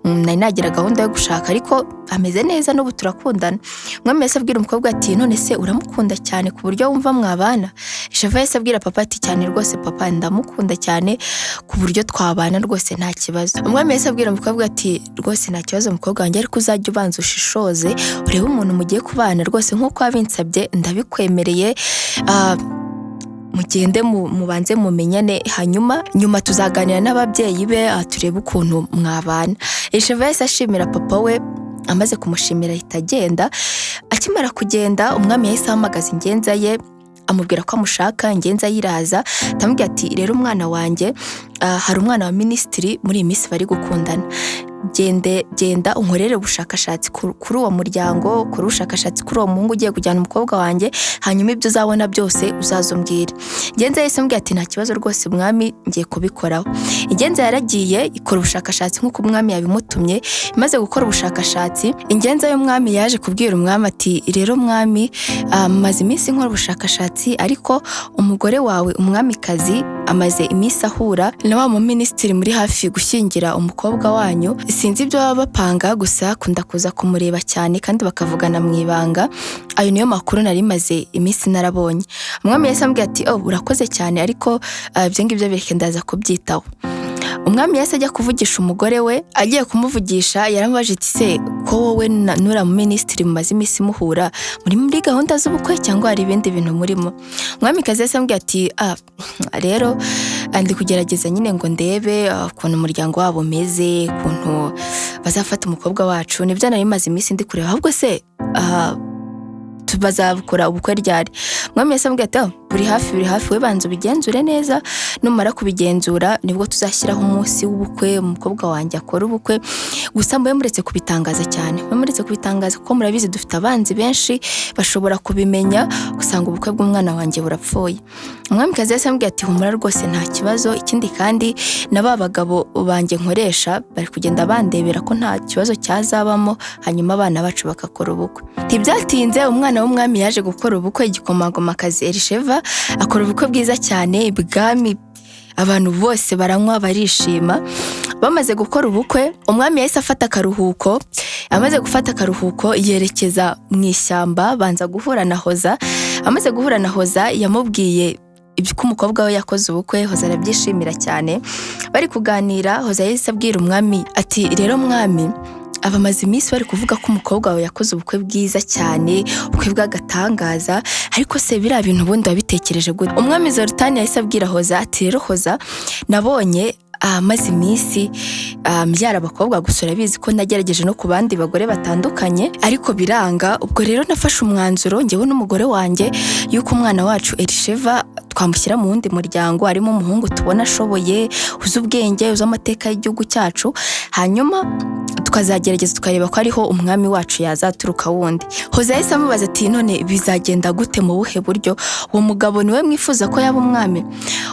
Speaker 1: nari nagira gahunda yo gushaka, ariko ameze neza, n'ubu turakundana." Umwami yahise abwira umukobwa ati: "None se uramukunda cyane ku buryo wumva mwabana?" Elisheva yahise abwira papa ati: "Cyane rwose papa, ndamukunda cyane ku buryo twabana rwose, nta kibazo." Umwami yahise abwira umukobwa ati: "Rwose nta kibazo, mukobwa wanjye, ariko uzajya ubanza ushishoze, urebe umuntu mugiye kubana. Rwose nk'uko wabinsabye, ndabikwemereye, mugende mubanze mumenyane, hanyuma nyuma tuzaganira n'ababyeyi be, turebe ukuntu mwabana." Elisheva yahise ashimira papa we. Amaze kumushimira ahita agenda. Akimara kugenda, umwami yahise ahamagaza ingenza ye, amubwira ko amushaka. Ingenza ye iraza, atamubwira ati: "Rero umwana wanjye, hari umwana wa minisitiri muri iyi minsi bari gukundana. Gende, genda unkorere ubushakashatsi kuri uwo muryango, ukore ubushakashatsi kuri uwo muhungu ugiye kujyana umukobwa wanjye, hanyuma ibyo uzabona byose uzaza umbwire." Ingenza yahise amubwira ati: "Nta kibazo rwose mwami, ngiye kubikoraho." Ingenza yaragiye ikora ubushakashatsi nk'uko umwami yabimutumye. Imaze gukora ubushakashatsi, ingenza y'umwami yaje kubwira umwami ati: "Rero mwami, maze iminsi nkora ubushakashatsi, ariko umugore wawe umwamikazi amaze iminsi ahura na wa muminisitiri muri hafi gushyingira umukobwa wanyu. Sinzi ibyo baba bapanga, gusa akunda kuza kumureba cyane kandi bakavugana mu ibanga. Ayo niyo makuru nari maze iminsi narabonye." Umwami yahise amubwira ati: "Oh, urakoze cyane, ariko ibyo ngibyo bireke, ndaza kubyitaho." Umwami yahise ajya kuvugisha umugore we. Agiye kumuvugisha, yaramubajije ati: "Se ko wowe n'uriya muminisitiri mumaze iminsi muhura, muri gahunda z'ubukwe cyangwa hari ibindi bintu murimo?" Umwamikazi yahise amubwira ati: "Rero ndi kugerageza nyine ngo ndebe ukuntu umuryango wabo umeze, ukuntu bazafata umukobwa wacu. Nibyo nari maze iminsi ndi kureba. Ahubwo se bazakora ubukwe ryari?" Umwami yahise amubwira ati: "Oh, buri hafi, buri hafi. We banza ubigenzure neza, numara kubigenzura nibwo tuzashyiraho umunsi w'ubukwe, umukobwa wanjye akora ubukwe. Gusa mube muretse kubitangaza cyane, mube muretse kubitangaza, kuko murabizi dufite abanzi benshi bashobora kubimenya, usanga ubukwe bw'umwana wanjye burapfuye." Umwamikazi yahise amubwira ati: "Humura rwose, nta kibazo. Ikindi kandi na ba bagabo banjye nkoresha bari kugenda bandebera ko nta kibazo cyazabamo, hanyuma abana bacu bagakora ubukwe." Ntibyatinze, umwana w'umwami yaje gukora ubukwe. Igikomangomakazi Elisheva akora ubukwe bwiza cyane ibwami, abantu bose baranywa, barishima. Bamaze gukora ubukwe, umwami yahise afata akaruhuko. Amaze gufata akaruhuko, yerekeza mu ishyamba, banza guhura na Hoza. Amaze guhura na Hoza, yamubwiye ko umukobwa we yakoze ubukwe. Hoza arabyishimira cyane. Bari kuganira, Hoza yahise abwira umwami ati: "Rero mwami, abamaze iminsi bari kuvuga ko umukobwa wawe yakoze ubukwe bwiza cyane, ubukwe bw'agatangaza. Ariko se biriya bintu ubundi wabitekereje gute?" Umwami Zoltani yahise abwira Hoza ati: "Rero Hoza, nabonye maze iminsi mbyara abakobwa gusa. Urabizi ko nagerageje no ku bandi bagore batandukanye, ariko biranga. Ubwo rero nafashe umwanzuro, njyewe n'umugore wanjye, yuko umwana wacu Elisheva twamushyira mu wundi muryango, harimo umuhungu tubona ashoboye, uzi ubwenge, uzi amateka y'igihugu cyacu, hanyuma tukazagerageza tukareba ko ariho umwami wacu yazaturuka wundi." Hoza yahise amubaza ati: "None bizagenda gute? Mu buhe buryo? Uwo mugabo niwe mwifuza ko yaba umwami?"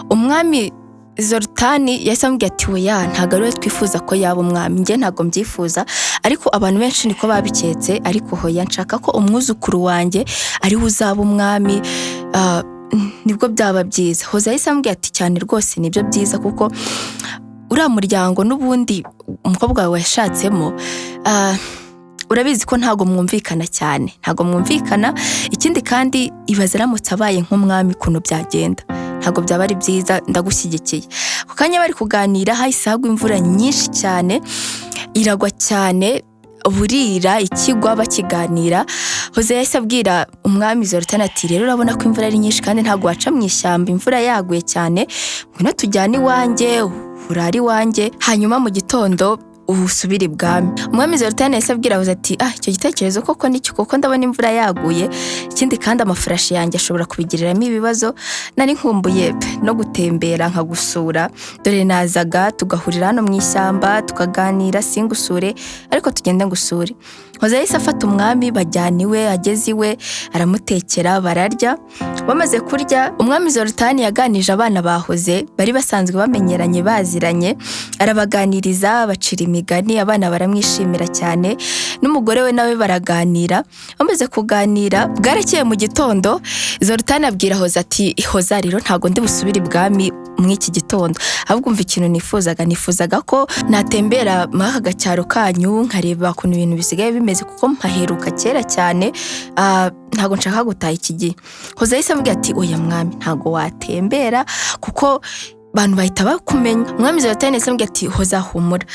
Speaker 1: Umwami Zoltani yahise amubwira ati: "Oya, ntabwo ari we twifuza ko yaba umwami. Njye ntabwo mbyifuza, ariko abantu benshi niko babiketse. Ariko hoya, nshaka ko umwuzukuru wanjye ariwe uzaba umwami, nibwo byaba byiza." Hoza yahise amubwira ati: "Cyane rwose, nibyo byiza, kuko uriya muryango n'ubundi umukobwa wawe yashatsemo, urabizi ko ntabwo mwumvikana cyane, ntabwo mwumvikana. Ikindi kandi, ibaze aramutse abaye nk'umwami ukuntu byagenda. Ntabwo byaba ari byiza. Ndagushyigikiye." Ako kanya bari kuganira, hahise hagwa imvura nyinshi cyane, iragwa cyane, burira ikigwa bakiganira. Hoza yahise abwira umwami Zoltani ati: "Rero urabona ko imvura ari nyinshi kandi ntabwo waca mu ishyamba imvura yaguye cyane. Ngwino tujyane iwanjye, urare iwanjye, hanyuma mu gitondo usubire ibwami." Umwami Zoltani yahise abwira Hoza ati: "Ah, icyo gitekerezo koko nicyo, kuko ndabona imvura yaguye. Ikindi kandi, amafarashi yanjye ashobora kubigiriramo ibibazo. Nari nkumbuye no gutembera nkagusura. Dore nazaga tugahurira hano mu ishyamba tukaganira, singusure, ariko tugende ngusure." Hoza yahise afata umwami bajyana iwe. Ageze iwe aramutekera, bararya. Bamaze kurya, umwami Zoltani yaganije abana bahoze bari basanzwe bamenyeranye, baziranye, arabaganiriza, bacira imigani, abana baramwishimira cyane, n'umugore we nawe baraganira. Bamaze kuganira, bwarakeye mu gitondo, Zoltani abwira Hoza ati: "Hoza, rero ntabwo ndi busubire ibwami muri iki gitondo. Ahubwo umva ikintu nifuzaga: nifuzaga ko natembera muri aka gacyaro kanyu, nkareba ukuntu ibintu bisigaye bimeze, kuko mpaheruka kera cyane. Ntabwo nshaka gutaha iki gihe." Hoza yahise amubwira ati: "Oya mwami, ntabwo watembera kuko abantu bahita bakumenya." Umwami Zoltani yahise amubwira ati: "Hoza, humura,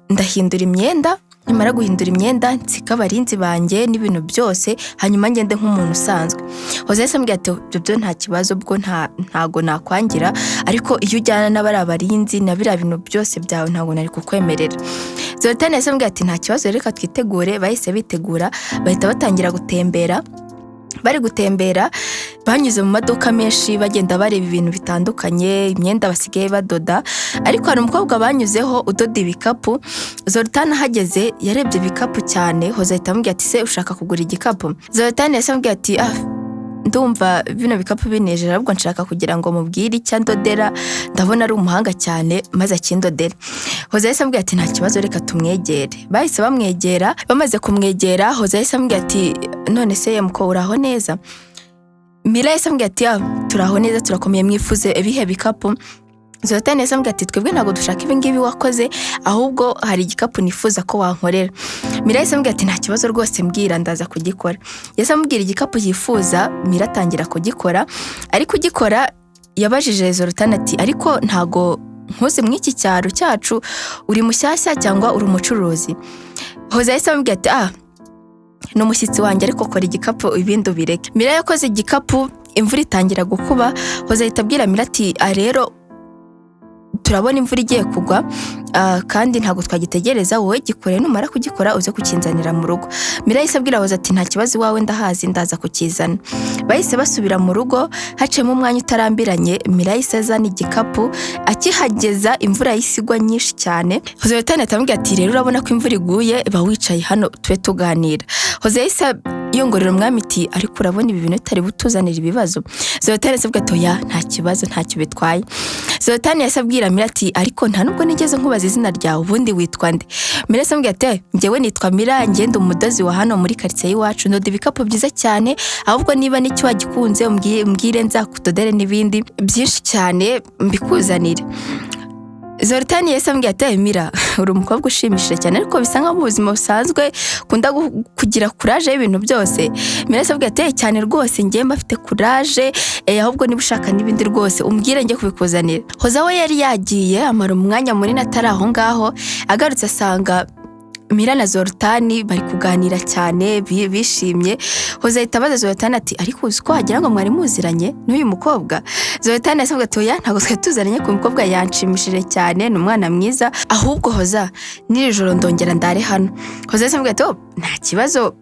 Speaker 1: ndahindura imyenda. Nimara guhindura imyenda, nsika abarinzi banjye n'ibintu byose, hanyuma ngende nk'umuntu usanzwe." Hoza yahise amubwira ati: "Ibyo byo nta kibazo, ubwo ntago nakwangira, ariko iyo ujyana n'abari abarinzi na biriya bintu byose byawe, ntabwo nari kukwemerera." Zoltani yahise amubwira ati: "Nta kibazo, reka twitegure." Bahise bitegura, bahita batangira gutembera. Bari gutembera, banyuze mu maduka menshi, bagenda bareba ibintu bitandukanye, imyenda basigaye badoda. Ariko hari umukobwa banyuzeho udoda ibikapu. Zoltani ahageze yarebye ibikapu cyane. Hoza ahita amubwira ati: "Se ushaka kugura igikapu?" Zoltani yahise amubwira ati: "Ah, ndumva bino bikapu binejeje, ahubwo nshaka kugira ngo mubwire icyo andodera. Ndabona ari umuhanga cyane, maze akindodera." Hoza yahise amubwira ati: "Nta kibazo, reka tumwegere." Bahise bamwegera. Bamaze kumwegera, Hoza yahise amubwira ati: "None se yemuko, uraho neza?" Mira yahise amubwira ati: "Ah, turaho neza, turakomeye. Mwifuze ibihe bikapu?" Zoltani yahise amubwira ati: "Twebwe ntabwo dushaka ibi ngibi wakoze, ahubwo hari igikapu nifuza ko wankorera." Mira yahise amubwira ati: "Nta kibazo rwose, mbwira, ndaza kugikora." Yahise amubwira igikapu yifuza, Mira atangira kugikora. Ariko ugikora, yabajije Zoltani ati: "Ariko ntago nkuzi muri iki cyaro cyacu, uri mushyashya cyangwa uri umucuruzi?" Hoza yahise amubwira ati: "Ah, ni umushyitsi wanjye, ariko kora igikapu, ibindi ubireke." Mira yakoze igikapu, imvura itangira gukuba. Hoza ahita abwira Mira ati: "Ah, rero turabona imvura igiye kugwa, kandi ntabwo twagitegereza. Wowe gikore, numara kugikora uze kukinzanira mu rugo." Mira yahise abwira Hoza ati: "Nta kibazo, iwawe ndahazi, ndaza kukizana." Bahise basubira mu rugo. Haciyemo umwanya utarambiranye, Mira yahise azana igikapu. Akihageza, imvura yahise igwa nyinshi cyane. Hoza ahita amubwira ati: "Rero urabona ko imvura iguye, ba wicaye hano tube tuganira." Hoza yahise yongorera umwami iti: "Ariko urabona ibi bintu bitari butuzanira ibibazo?" Zoltani yahise avuga ati: "Oya, nta kibazo, ntacyo bitwaye." Zoltani yahise abwira Mira ati: "Ariko nta nubwo nigeze nkubaza izina ryawe, ubundi witwa nde?" Mira yahise amubwira ati: "Njyewe nitwa Mira, ngenda umudozi wa hano muri karitsiye y'iwacu, ndoda ibikapu byiza cyane. Ahubwo niba n'icyo wagikunze umbwire, nzakudodere n'ibindi byinshi cyane mbikuzanire." Zoltan yahise ambwira ati: "Mira, uri umukobwa ushimishije cyane, ariko bisa nkaho mu buzima busanzwe ukunda kugira courage y'ibintu byose." Mira yahise ambwira ati: "Cyane rwose, njye mba mfite courage, ahubwo niba ushaka n'ibindi rwose umbwire njye kubikuzanira." Hoza we yari yagiye amara umwanya munini atari aho ngaho. Agarutse asanga Mira na Zoltan bari kuganira cyane bishimye. Hoza ahita abaza Zoltan ati: "Ariko uzi ko wagira ngo mwari muziranye n'uyu mukobwa?" Zoltan yahise avuga ati: "Oya, ntabwo twari tuziranye, ku mukobwa yanshimishije cyane, ni umwana mwiza. Ahubwo Hoza, n'iri joro ndongera ndare hano." Hoza yahise avuga ati: "Oh, nta kibazo."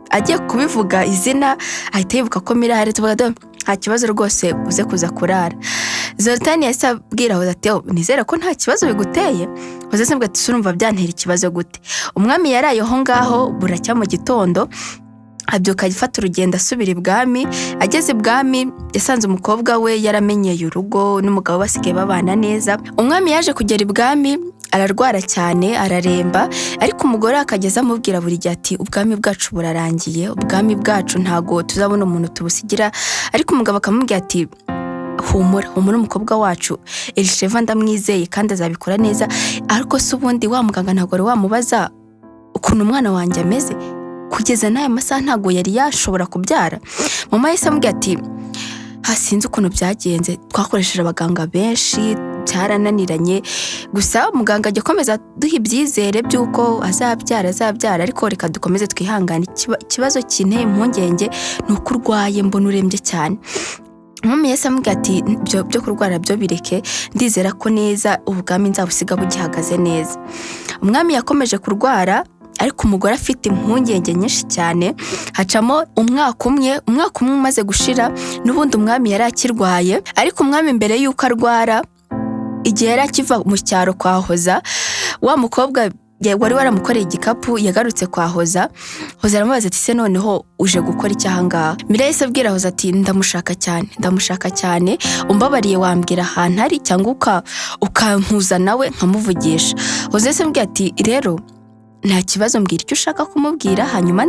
Speaker 1: Agiye kubivuga izina ahita yibuka ko Mira ahari, tuvuga ati: "Nta kibazo rwose, uze kuza kurara." Zoltan yahise abwira Hoza ati: "Oh, nizere ko nta kibazo biguteye." Hoza yahise avuga ati: "Urumva byantera ikibazo gute?" Umwami yaraye aho ngaho, buracya mu gitondo abyuka afata urugendo asubira ibwami. Ageze ibwami yasanze umukobwa we yaramenyeye urugo n'umugabo basigaye babana neza. Umwami yaje kugera ibwami ararwara cyane, araremba, ariko umugore akageza amubwira buri gihe ati: "Ubwami bwacu burarangiye, ubwami bwacu ntago tuzabona umuntu tubusigira." Ariko umugabo akamubwira ati: "Humura, humura, umukobwa wacu Elisheva ndamwizeye kandi azabikora neza. Ariko se ubundi wa muganga ntabwo wari wamubaza ukuntu umwana wanjye ameze? Kugeza n'aya masaha ntabwo yari yashobora kubyara." Mama yahise amubwira ati: "Sinzi ukuntu byagenze, twakoresheje abaganga benshi byarananiranye. Gusa muganga ajya akomeza aduha ibyizere by'uko azabyara, azabyara, ariko reka dukomeze twihangane. Ikibazo kinteye impungenge ni uko urwaye, mbona urembye cyane." Umwami yahise amubwira ati: "Ibyo byo kurwara byo bireke, ndizera ko neza ubwami nzabusiga bugihagaze neza." Umwami yakomeje kurwara, ariko umugore afite impungenge nyinshi cyane. Hacamo umwaka umwe. Umwaka umwe umaze gushira, n'ubundi umwami yari akirwaye. Ariko umwami mbere y'uko arwara, igihe yari akiva mu cyaro kwa Hoza, wa mukobwa wari waramukoreye igikapu yagarutse kwa Hoza. Hoza aramubaza ati: "Se noneho uje gukora iki aha ngaha?" Mira yahise abwira Hoza ati: "Ndamushaka cyane, ndamushaka cyane, umbabariye wambwira ahantu ari cyangwa ukampuza nawe nkamuvugisha." Hoza yahise amubwira ati: "Rero nta kibazo, mbwira icyo ushaka kumubwira, hanyuma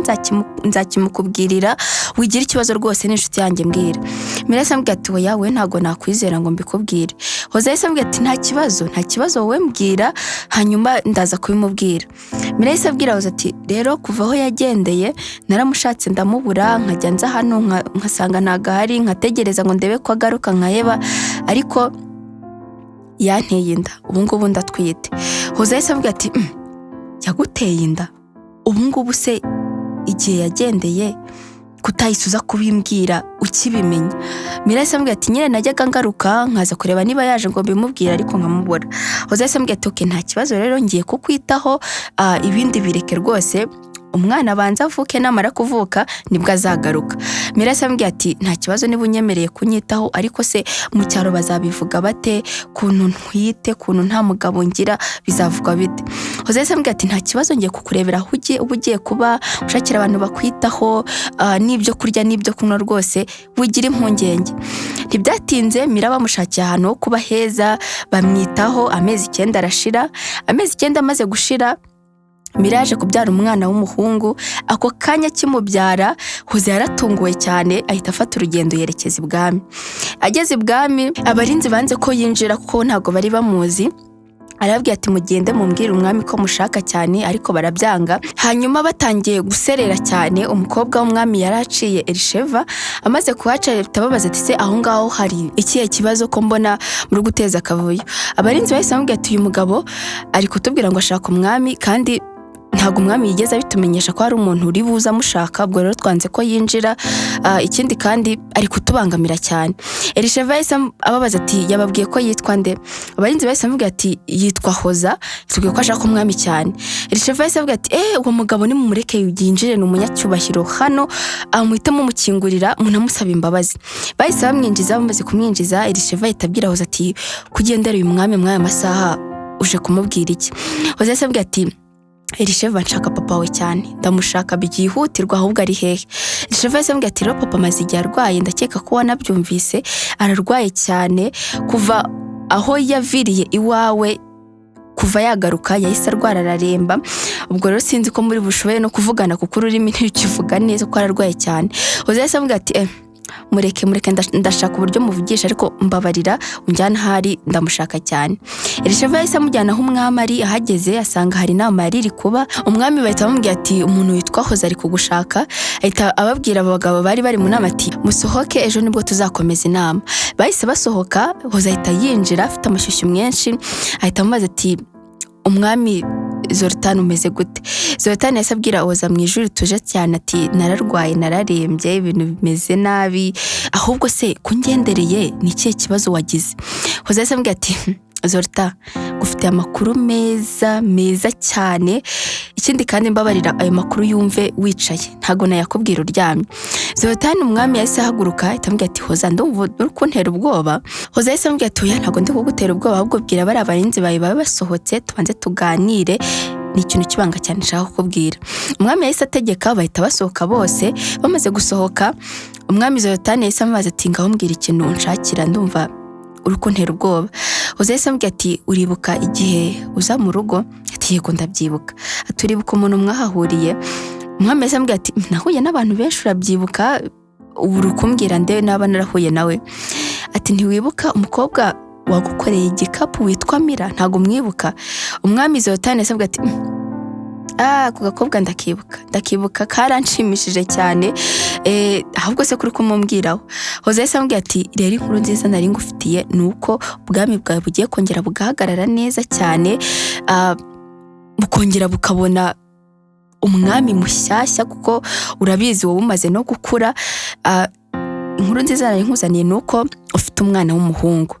Speaker 1: nzakimukubwirira, wigira ikibazo rwose, ni inshuti yanjye, mbwira." Mira yahise amubwira ati: "Oya, we ntabwo nakwizera ngo mbikubwire." Hoza yahise amubwira ati: "Nta kibazo, nta kibazo, wowe mbwira, hanyuma ndaza kubimubwira." Mira yahise abwira Hoza ati: "Rero kuva aho yagendeye naramushatse ndamubura, nkajya nza hano nkasanga ntabwo ahari, nkategereza ngo ndebe ko agaruka nkaheba, ariko yanteye inda, ubu ngubu ndatwite." Hoza yahise amubwira ati: "Yaguteye inda? Ubu ngubu se igihe yagendeye kutahise uza kubimbwira ukibimenya?" Mira yahise amubwira ati: "Nyine najyaga ngaruka nkaza kureba niba yaje ngo mbimubwire, ariko nkamubura." Hoza yahise amubwira ati: "Okay, nta kibazo rero, ngiye kukwitaho, ibindi bireke rwose, umwana abanza avuke, namara kuvuka nibwo azagaruka." Mira yahise amubwira ati: "Nta kibazo niba unyemereye kunyitaho, ariko se mu cyaro bazabivuga bate kuntu ntwite, kuntu nta mugabo ngira, bizavugwa bite?" Hoza yahise amubwira ati: "Nta kibazo, ngiye kukurebera aho ugiye, uba ugiye kuba, ushakira abantu bakwitaho, n'ibyo kurya n'ibyo kunywa, rwose wigira impungenge." Ntibyatinze Mira bamushakiye ahantu ho kuba heza, bamwitaho, amezi 9 arashira. Amezi 9 amaze gushira, Mira yaje kubyara umwana w'umuhungu. Ako kanya akimubyara, Hoza yaratunguwe cyane, ahita afata urugendo yerekeza ibwami. Ageze ibwami, abarinzi banze ko yinjira kuko ntabwo bari bamuzi. Arababwira ati: "Mugende mumbwire umwami ko mushaka cyane," ariko barabyanga. Hanyuma batangiye guserera cyane, umukobwa w'umwami yari aciye, Elisheva, amaze kuhaca ahita ababaza ati: "Se aho ngaho hari ikihe kibazo ko mbona muri guteza akavuyo?" Abarinzi bahise bamubwira ati: "Uyu mugabo ari kutubwira ngo ashaka umwami, kandi ntabwo umwami yigeze abitumenyesha ko hari umuntu uri buze amushaka, ubwo rero twanze ko yinjira. Ikindi kandi ari kutubangamira cyane." Elisheva yahise ababaza ati: "Yababwiye ko yitwa nde?" Abarinzi bahise bamubwira ati: "Yitwa Hoza, tubwiye ko ashaka umwami cyane." Elisheva yahise avuga ati: "Uwo mugabo nimumureke yinjire, ni umunyacyubahiro hano, muhite mumukingurira munamusaba imbabazi." Bahise bamwinjiza. Bamaze kumwinjiza, Elisheva ahita abwira Hoza ati: "Kugendera uyu mwami mw'aya masaha uje kumubwira iki?" Hoza yahise abwira ati: "Elisheva, nshaka papa wawe cyane, ndamushaka byihutirwa, ahubwo ari hehe?" Elisheva yahise amubwira ati: "Rero papa amaze igihe arwaye, ndakeka ko wanabyumvise, ararwaye cyane kuva aho yaviriye iwawe, kuva yagaruka yahise arwara araremba. Ubwo rero sinzi ko muri bushobore no kuvugana kuko ururimi ntirukivuga neza, kuko ararwaye cyane." Hoza yahise amubwira ati: Mureke, mureke, ndashaka uburyo muvugisha, ariko mbabarira unjyana ahari, ndamushaka cyane. Elisheva yahise amujyana aho umwami ari. Ahageze asanga hari inama yari iri kuba. Umwami bahita bamubwira ati: "Umuntu witwa Hoza ari kugushaka." Ahita ababwira abo bagabo bari bari mu nama ati: "Musohoke, ejo nibwo tuzakomeza inama." Bahise basohoka, Hoza ahita yinjira afite amashyushyu menshi, ahita amubaza ati: "Umwami Zoltan, umeze gute?" Zoltan yahise abwira Hoza mu ijwi rituje cyane ati: "Nararwaye, nararembye, ibintu bimeze nabi. Ahubwo se kungendereye ni ikihe kibazo wagize?" Hoza yahise amubwira ati: "Zoltan, ngufitiye amakuru meza meza cyane. Ikindi kandi mbabarira ayo makuru yumve wicaye, ntabwo nayakubwira uryamye." Zoltan, umwami yahise ahaguruka, ahita amubwira ati: "Hoza, ndumva uri kuntera ubwoba." Hoza yahise amubwira ati: "Oya, ntabwo ndi kugutera ubwoba, ahubwo bwira bariya barinzi bawe babe basohotse, tubanze tuganire, ni ikintu kibanga cyane nshaka kukubwira." Umwami yahise ategeka, bahita basohoka bose. Bamaze gusohoka, umwami Zoltan yahise amubaza ati: "Ngaho mbwira ikintu unshakira, ndumva uri kuntera ubwoba." Hoza yahise amubwira ati: "Uribuka igihe uza mu rugo?" Ati: "Yego, ndabyibuka." Ati: "Uribuka umuntu mwahahuriye?" Umwami yahise amubwira ati: "Nahuye n'abantu benshi, urabyibuka? Ubu uri kumbwira nde naba narahuye nawe?" Ati: "Ntiwibuka umukobwa wagukoreye igikapu witwa Mira? Ntabwo umwibuka?" Umwami Zoltan yahise amubwira ati: "Ah, ako gakobwa ndakibuka, ndakibuka, karanshimishije cyane. Ahubwo se kuri kumumbwiraho?" Hoza yahise amubwira ati: "Rero inkuru nziza nari ngufitiye ni uko ubwami bwawe bugiye kongera bugahagarara neza cyane, bukongera bukabona umwami mushyashya, kuko urabizi wowe umaze no gukura. Inkuru nziza nari nkuzaniye ni uko ufite umwana w'umuhungu."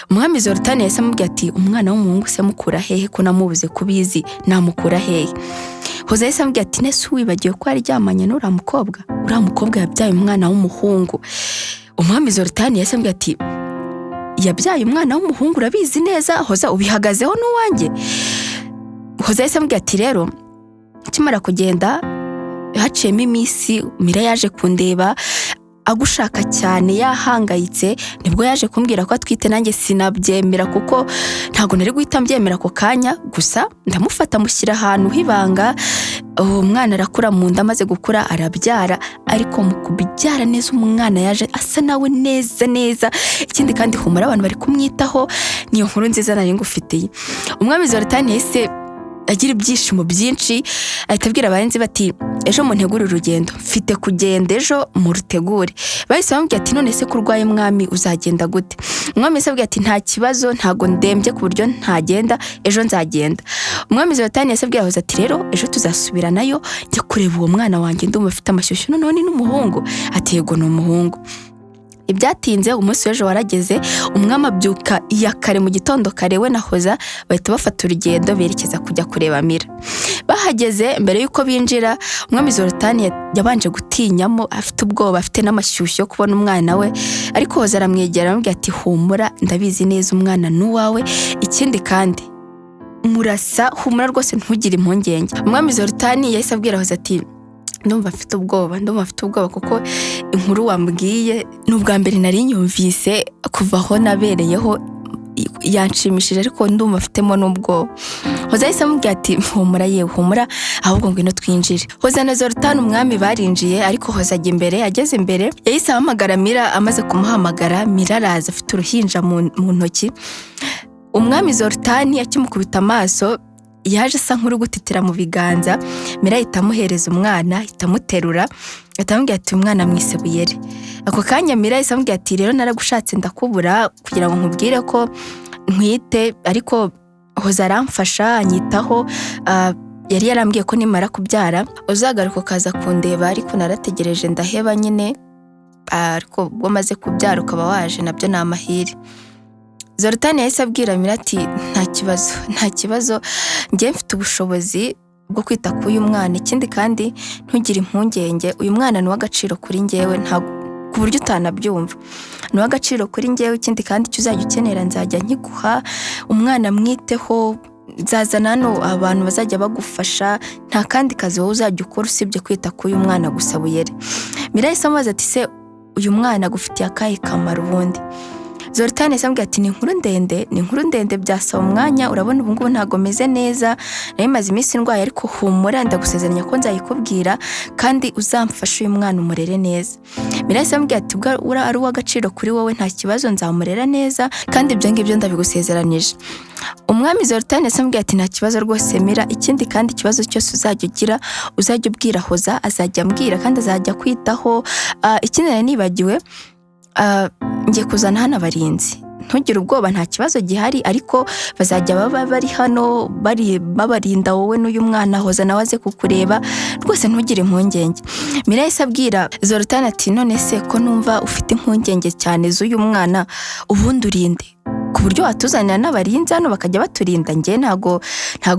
Speaker 1: Umwami Zoltan yahise amubwira ati: "Umwana w'umuhungu se mukura hehe, ko namubuze kubizi, namukura hehe?" Hoza yahise amubwira ati: "Nese wibagiwe ko yaryamanye n'uriya mukobwa? Uriya mukobwa yabyaye umwana w'umuhungu." Umwami Zoltan yahise amubwira ati: "Yabyaye umwana w'umuhungu, urabizi neza Hoza, ubihagazeho n'uwanjye?" Hoza yahise amubwira ati: "Rero akimara kugenda haciyemo iminsi, Mira yaje kundeba agushaka cyane, yahangayitse. Nibwo yaje kumbwira ko atwite, nanjye sinabyemera kuko ntabwo nari guhita mbyemera ako kanya. Gusa ndamufata mushyira ahantu h'ibanga, uwo mwana arakura mu nda, amaze gukura arabyara, ariko mu kubyara neza umwana yaje asa nawe neza neza. Ikindi kandi humura, abantu bari kumwitaho. Niyo nkuru nziza nari ngufitiye." Umwami Zoltan yahise agira ibyishimo byinshi, ahita abwira abarinzi bati: "Ejo muntegure urugendo, mfite kugenda ejo, murutegure." Bahise bamubwira ati: "None se ko urwaye mwami, uzagenda gute?" Umwami yahise abwira ati: "Nta kibazo, ntago ndembye ku buryo ntagenda, ejo nzagenda." Umwami Zoltan yahise abwira Hoza ati: "Rero ejo tuzasubiranayo njye kureba uwo mwana wanjye, ndumva afite amashyushyu. Noneho ni n'umuhungu?" Ati: "Yego, ni umuhungu." Ibyatinze, umunsi w'ejo warageze, umwami abyuka iya kare mu gitondo kare, we na Hoza bahita bafata urugendo berekeza kujya kureba Mira. Bahageze, mbere y'uko binjira, umwami Zoltan yabanje gutinyamo, afite ubwoba, afite n'amashyushyu yo kubona umwana we, ariko Hoza aramwegera, aramubwira ati: "Humura, ndabizi neza umwana ni uwawe, ikindi kandi murasa, humura rwose ntugire impungenge." Umwami Zoltan yahise abwira Hoza ati: "Ndumva mfite ubwoba, ndumva mfite ubwoba, kuko inkuru wambwiye ni ubwa mbere nari nyumvise kuva aho nabereyeho, yanshimishije, ariko ndumva mfitemo n'ubwoba." Hoza yahise amubwira ati: "Humura yewe, humura, ahubwo ngwino twinjire." Hoza na Zoltan umwami barinjiye, ariko Hoza ajya imbere. Ageze imbere yahise ahamagara Mira. Amaze kumuhamagara, Mira araza afite uruhinja mu ntoki. Umwami Zoltan akimukubita amaso yaje asa nk'uri gutitira mu biganza. Mira ahita amuhereza umwana, ahita amuterura, ahita amubwira ati: "Umwana mwise Buyere." Ako kanya Mira yahise amubwira ati: "Rero naragushatse ndakubura kugira ngo nkubwire ko ntwite, ariko Hoza aramfasha anyitaho. Yari yarambwiye ko nimara kubyara uzagaruka ukaza kundeba, ariko narategereje ndaheba nyine, ariko ubwo maze kubyara ukaba waje nabyo ni amahire." Zoltan yahise abwira Mira ati: "Nta kibazo, nta kibazo, njye mfite ubushobozi bwo kwita k'uyu mwana. Ikindi kandi ntugire impungenge, uyu mwana ni uw'agaciro kuri njyewe, ntabwo ku buryo utanabyumva, ni uw'agaciro kuri njyewe. Ikindi kandi icyo uzajya ukenera nzajya nkiguha, umwana mwiteho, nzazana hano abantu bazajya bagufasha, nta kandi kazi wowe uzajya ukora usibye kwita k'uyu mwana gusa Buyere." Mira yahise amubaza ati: "Se uyu mwana agufitiye akahe kamaro ubundi?" Zoltan yahise amubwira ati ni inkuru ndende, ni inkuru ndende, byasaba umwanya. Urabona ubu ngubu ntabwo meze neza, nari maze iminsi ndwaye, ariko humura, ndagusezeranya ko nzayikubwira, kandi uzamfashe uyu mwana umurere neza. Mira yahise amubwira ati ubwo ari uw'agaciro kuri wowe, nta kibazo, nzamurera neza, kandi ibyo ngibyo ndabigusezeranije. Umwami Zoltan yahise amubwira ati nta kibazo rwose Mira, ikindi kandi ikibazo cyose uzajya ugira uzajya ubwira Hoza, azajya ambwira kandi azajya kwitaho. Ikindi nari nibagiwe, ngiye kuzana hano abarinzi, ntugire ubwoba, nta kibazo gihari, ariko bazajya baba bari hano bari babarinda wowe n'uyu mwana. Hoza nawe aze kukureba rwose, ntugire impungenge. Mira yahise abwira Zoltan ati none se ko numva ufite impungenge cyane z'uyu mwana, ubundi urinde ku buryo watuzanira n'abarinzi hano bakajya baturinda? Njye ntago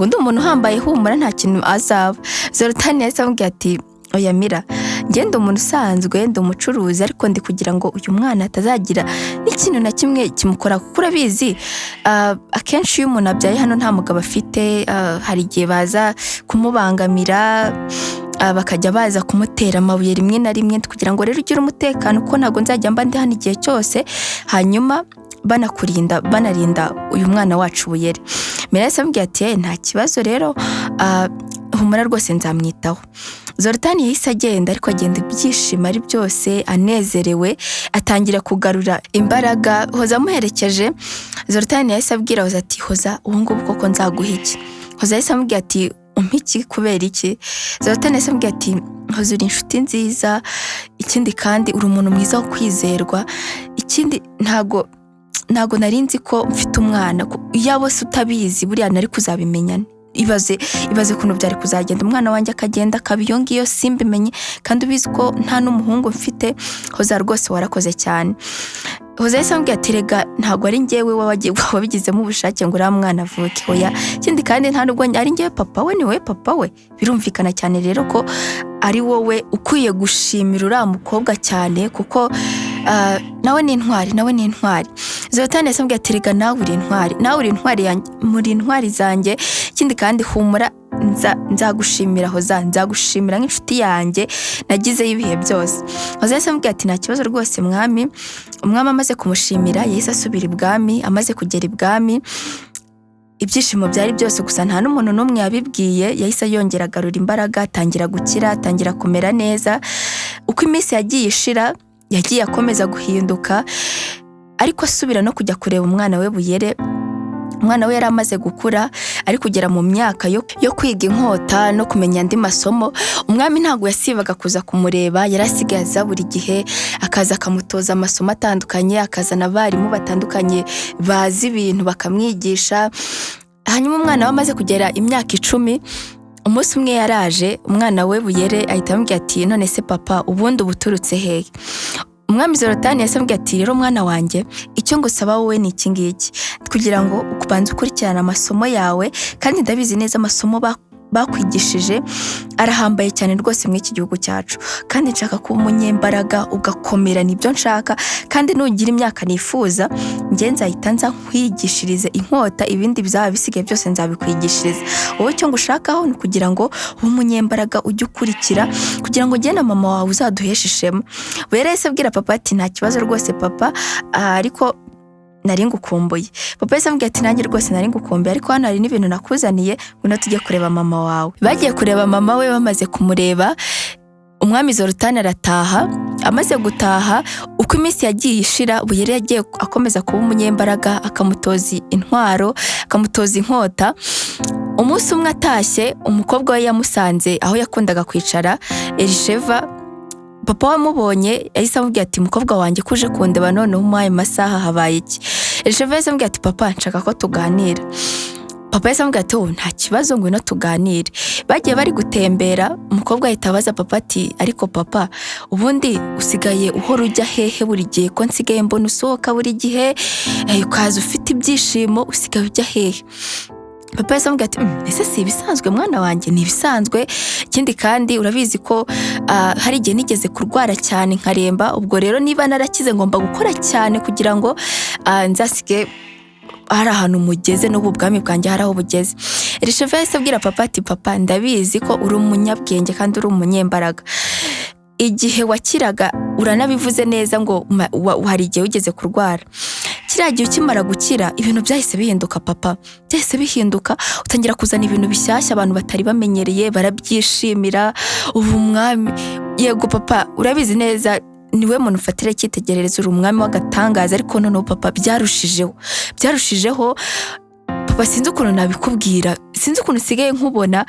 Speaker 1: ndi umuntu uhambaye, humura, nta kintu azaba. Zoltan yahise amubwira ati oya Mira, njye ndi umuntu usanzwe, ndi umucuruzi, ariko ndi kugira ngo uyu mwana atazagira n'ikintu na kimwe kimukora, kuko urabizi, akenshi iyo umuntu abyaye hano nta mugabo afite, hari igihe baza kumubangamira, bakajya baza kumutera amabuye rimwe na rimwe. Kugira ngo rero ugire umutekano, kuko ntabwo nzajya mba ndi hano igihe cyose, hanyuma banakurinda, banarinda uyu mwana wacu Buyere. Mira yahise amubwira ati nta kibazo rero, humura rwose, nzamwitaho. Zoltan yahise agenda, ariko agenda ibyishimo ari byose, anezerewe, atangira kugarura imbaraga. Hoza amuherekeje. Zoltan yahise abwira Hoza ati Hoza, ubu ngubu koko nzaguha iki? Hoza yahise amubwira ati umpa iki kubera iki? Zoltan yahise amubwira ati Hoza, uri inshuti nziza, ikindi kandi uri umuntu mwiza wo kwizerwa, ikindi ntago nari nzi ko mfite umwana. Iyo se utabizi buriya nari kuzabimenya. Ibaze, ibaze ukuntu byari kuzagenda, umwana wanjye akagenda akaba iyo ngiyo simbimenye, kandi ubizi ko nta n'umuhungu mfite. Hoza rwose warakoze cyane. Hoza yahise amubwira ati rega ntabwo ari njyewe wabigizemo ubushake ngo uriya mwana avuke, oya, ikindi kandi nta nubwo ari njyewe papa we, ni wowe papa we. Birumvikana cyane rero ko ari wowe ukwiye gushimira uriya mukobwa cyane, kuko nawe ni intwari, nawe ni intwari. Zoltan yahise amubwira ati rega nawe uri intwari, nawe uri intwari yanjye, muri intwari zanjye, ikindi kandi humura, nzagushimira Hoza, nzagushimira nk'inshuti yanjye nagizeyo ibihe byose. Hoza yahise amubwira ati nta kibazo rwose mwami. Umwami amaze kumushimira yahise asubira ibwami. Amaze kugera ibwami ibyishimo byari byose, gusa nta n'umuntu n'umwe yabibwiye. Yahise yongera agarura imbaraga, atangira gukira, atangira kumera neza. Uko iminsi yagiye ishira yagiye akomeza guhinduka, ariko asubira no kujya kureba umwana we Buyere. Umwana we yari amaze gukura, ari kugera mu myaka yo kwiga inkota no kumenya andi masomo. Umwami ntabwo yasibaga kuza kumureba, yari asigaye aza buri gihe, akaza akamutoza amasomo atandukanye, akazana abarimu batandukanye bazi ibintu bakamwigisha. Hanyuma umwana we amaze kugera imyaka 10, umunsi umwe yaraje, umwana we Buyere ahita amubwira ati none se papa, ubundi uba uturutse hehe? Umwami Zoltan yahise amubwira ati rero mwana wanjye, icyo ngusaba wowe ni iki ngiki, kugira ngo ubanze ukurikirane amasomo yawe, kandi ndabizi neza amasomo bakwigishije arahambaye cyane rwose muri iki gihugu cyacu, kandi nshaka kuba umunyembaraga ugakomera, nibyo nshaka, kandi nugira imyaka nifuza njye nzahita nza nkwigishirize inkota, ibindi bizaba bisigaye byose nzabikwigishiriza. Wowe icyo ngushakaho ni ukugira ngo ube umunyembaraga, ujye ukurikira, kugira ngo ujye na mama wawe uzaduheshe ishema. Rero yahise abwira papa ati nta kibazo rwose papa, ariko nari ngukumbuye. Papa yahise amubwira ati nanjye rwose nari ngukumbuye, ariko hano hari n'ibintu nakuzaniye, ngwino tujye kureba mama wawe. Bagiye kureba mama we, bamaze kumureba umwami Zoltan arataha. Amaze gutaha, uko iminsi yagiye ishira, Buyere yagiye akomeza kuba umunyembaraga, akamutoza intwaro, akamutoza inkota. Umunsi umwe atashye, umukobwa we yamusanze aho yakundaga kwicara, Elisheva. Papa wamubonye yahise amubwira ati mukobwa wanjye, ko uje kundeba noneho umuhaye masaha, habaye iki? Elisheva yahise amubwira ati papa, nshaka ko tuganira. Papa yahise amubwira ati oh, nta kibazo, ngwino tuganire. Bagiye bari gutembera, umukobwa ahita abaza papa ati ariko papa, ubundi usigaye uhora ujya hehe buri gihe, ko nsigaye mbona usohoka buri gihe, ukaza ufite ibyishimo, usigaye ujya hehe? Papa yahise amubwira ati ese si ibisanzwe mwana wanjye, ni ibisanzwe, ikindi kandi urabizi ko hari igihe nigeze kurwara cyane nkaremba, ubwo rero niba narakize ngomba gukora cyane kugira ngo nzasige hari ahantu mugeze, n'ubu bwami bwanjye hari aho bugeze. Elisheva yahise abwira papa ati papa, ndabizi ko uri umunyabwenge kandi uri umunyembaraga, igihe wakiraga uranabivuze neza ngo hari igihe wigeze kurwara. Kiriya gihe ukimara gukira ibintu byahise bihinduka papa, byahise bihinduka, utangira kuzana ibintu bishyashya abantu batari bamenyereye, barabyishimira. Ubu umwami, yego papa urabizi neza niwe muntu ufatira icyitegererezo, uri umwami w'agatangaza, ariko noneho papa byarushijeho, byarushijeho papa, sinzi ukuntu nabikubwira, sinzi ukuntu usigaye nkubona.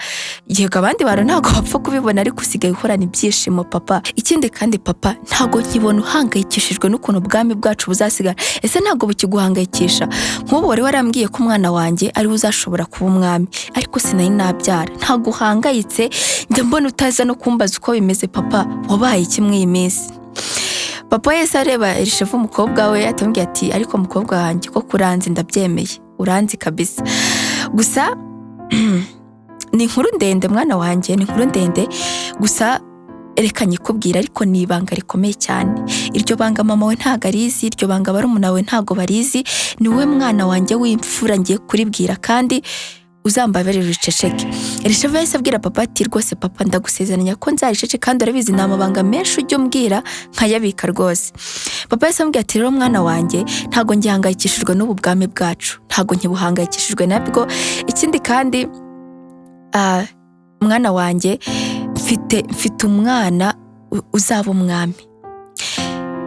Speaker 1: Yego abandi bantu ntabwo bapfa kubibona, ariko usigaye uhorana ibyishimo papa. Ikindi kandi papa, ntabwo nkibona uhangayikishijwe n'ukuntu ubwami bwacu buzasigara. Ese ntabwo bukiguhangayikisha? Nk'ubu wari warambwiye ko umwana wanjye ariwe uzashobora kuba umwami, ariko sinari nabyara. Ntabwo uhangayitse, njya mbona utaza no kumbaza uko bimeze papa, wabaye iki muri iyi minsi? Papa yahise areba Elishefu umukobwa we, atamubwira ati ariko mukobwa wanjye ko kuranzi ndabyemeye, uranzi kabisa. Gusa ni inkuru ndende mwana wanjye, ni inkuru ndende, gusa reka nyikubwira, ariko ni ibanga rikomeye cyane. Iryo banga mama we ntabwo arizi, iryo banga barumuna we ntabwo barizi, ni wowe mwana wanjye w'imfura ngiye kuribwira, kandi uzambabarire uriceceke. Elishefu yahise abwira papa ati rwose papa ndagusezeranya ko nzaricece, kandi urabizi ni amabanga menshi ujya umbwira nkayabika rwose. Papa yahise amubwira ati rero mwana wanjye, ntabwo ngihangayikishijwe n'ubu bwami bwacu, ntabwo nkibuhangayikishijwe nabwo. Ikindi kandi mwana wanjye, mfite umwana uzaba umwami.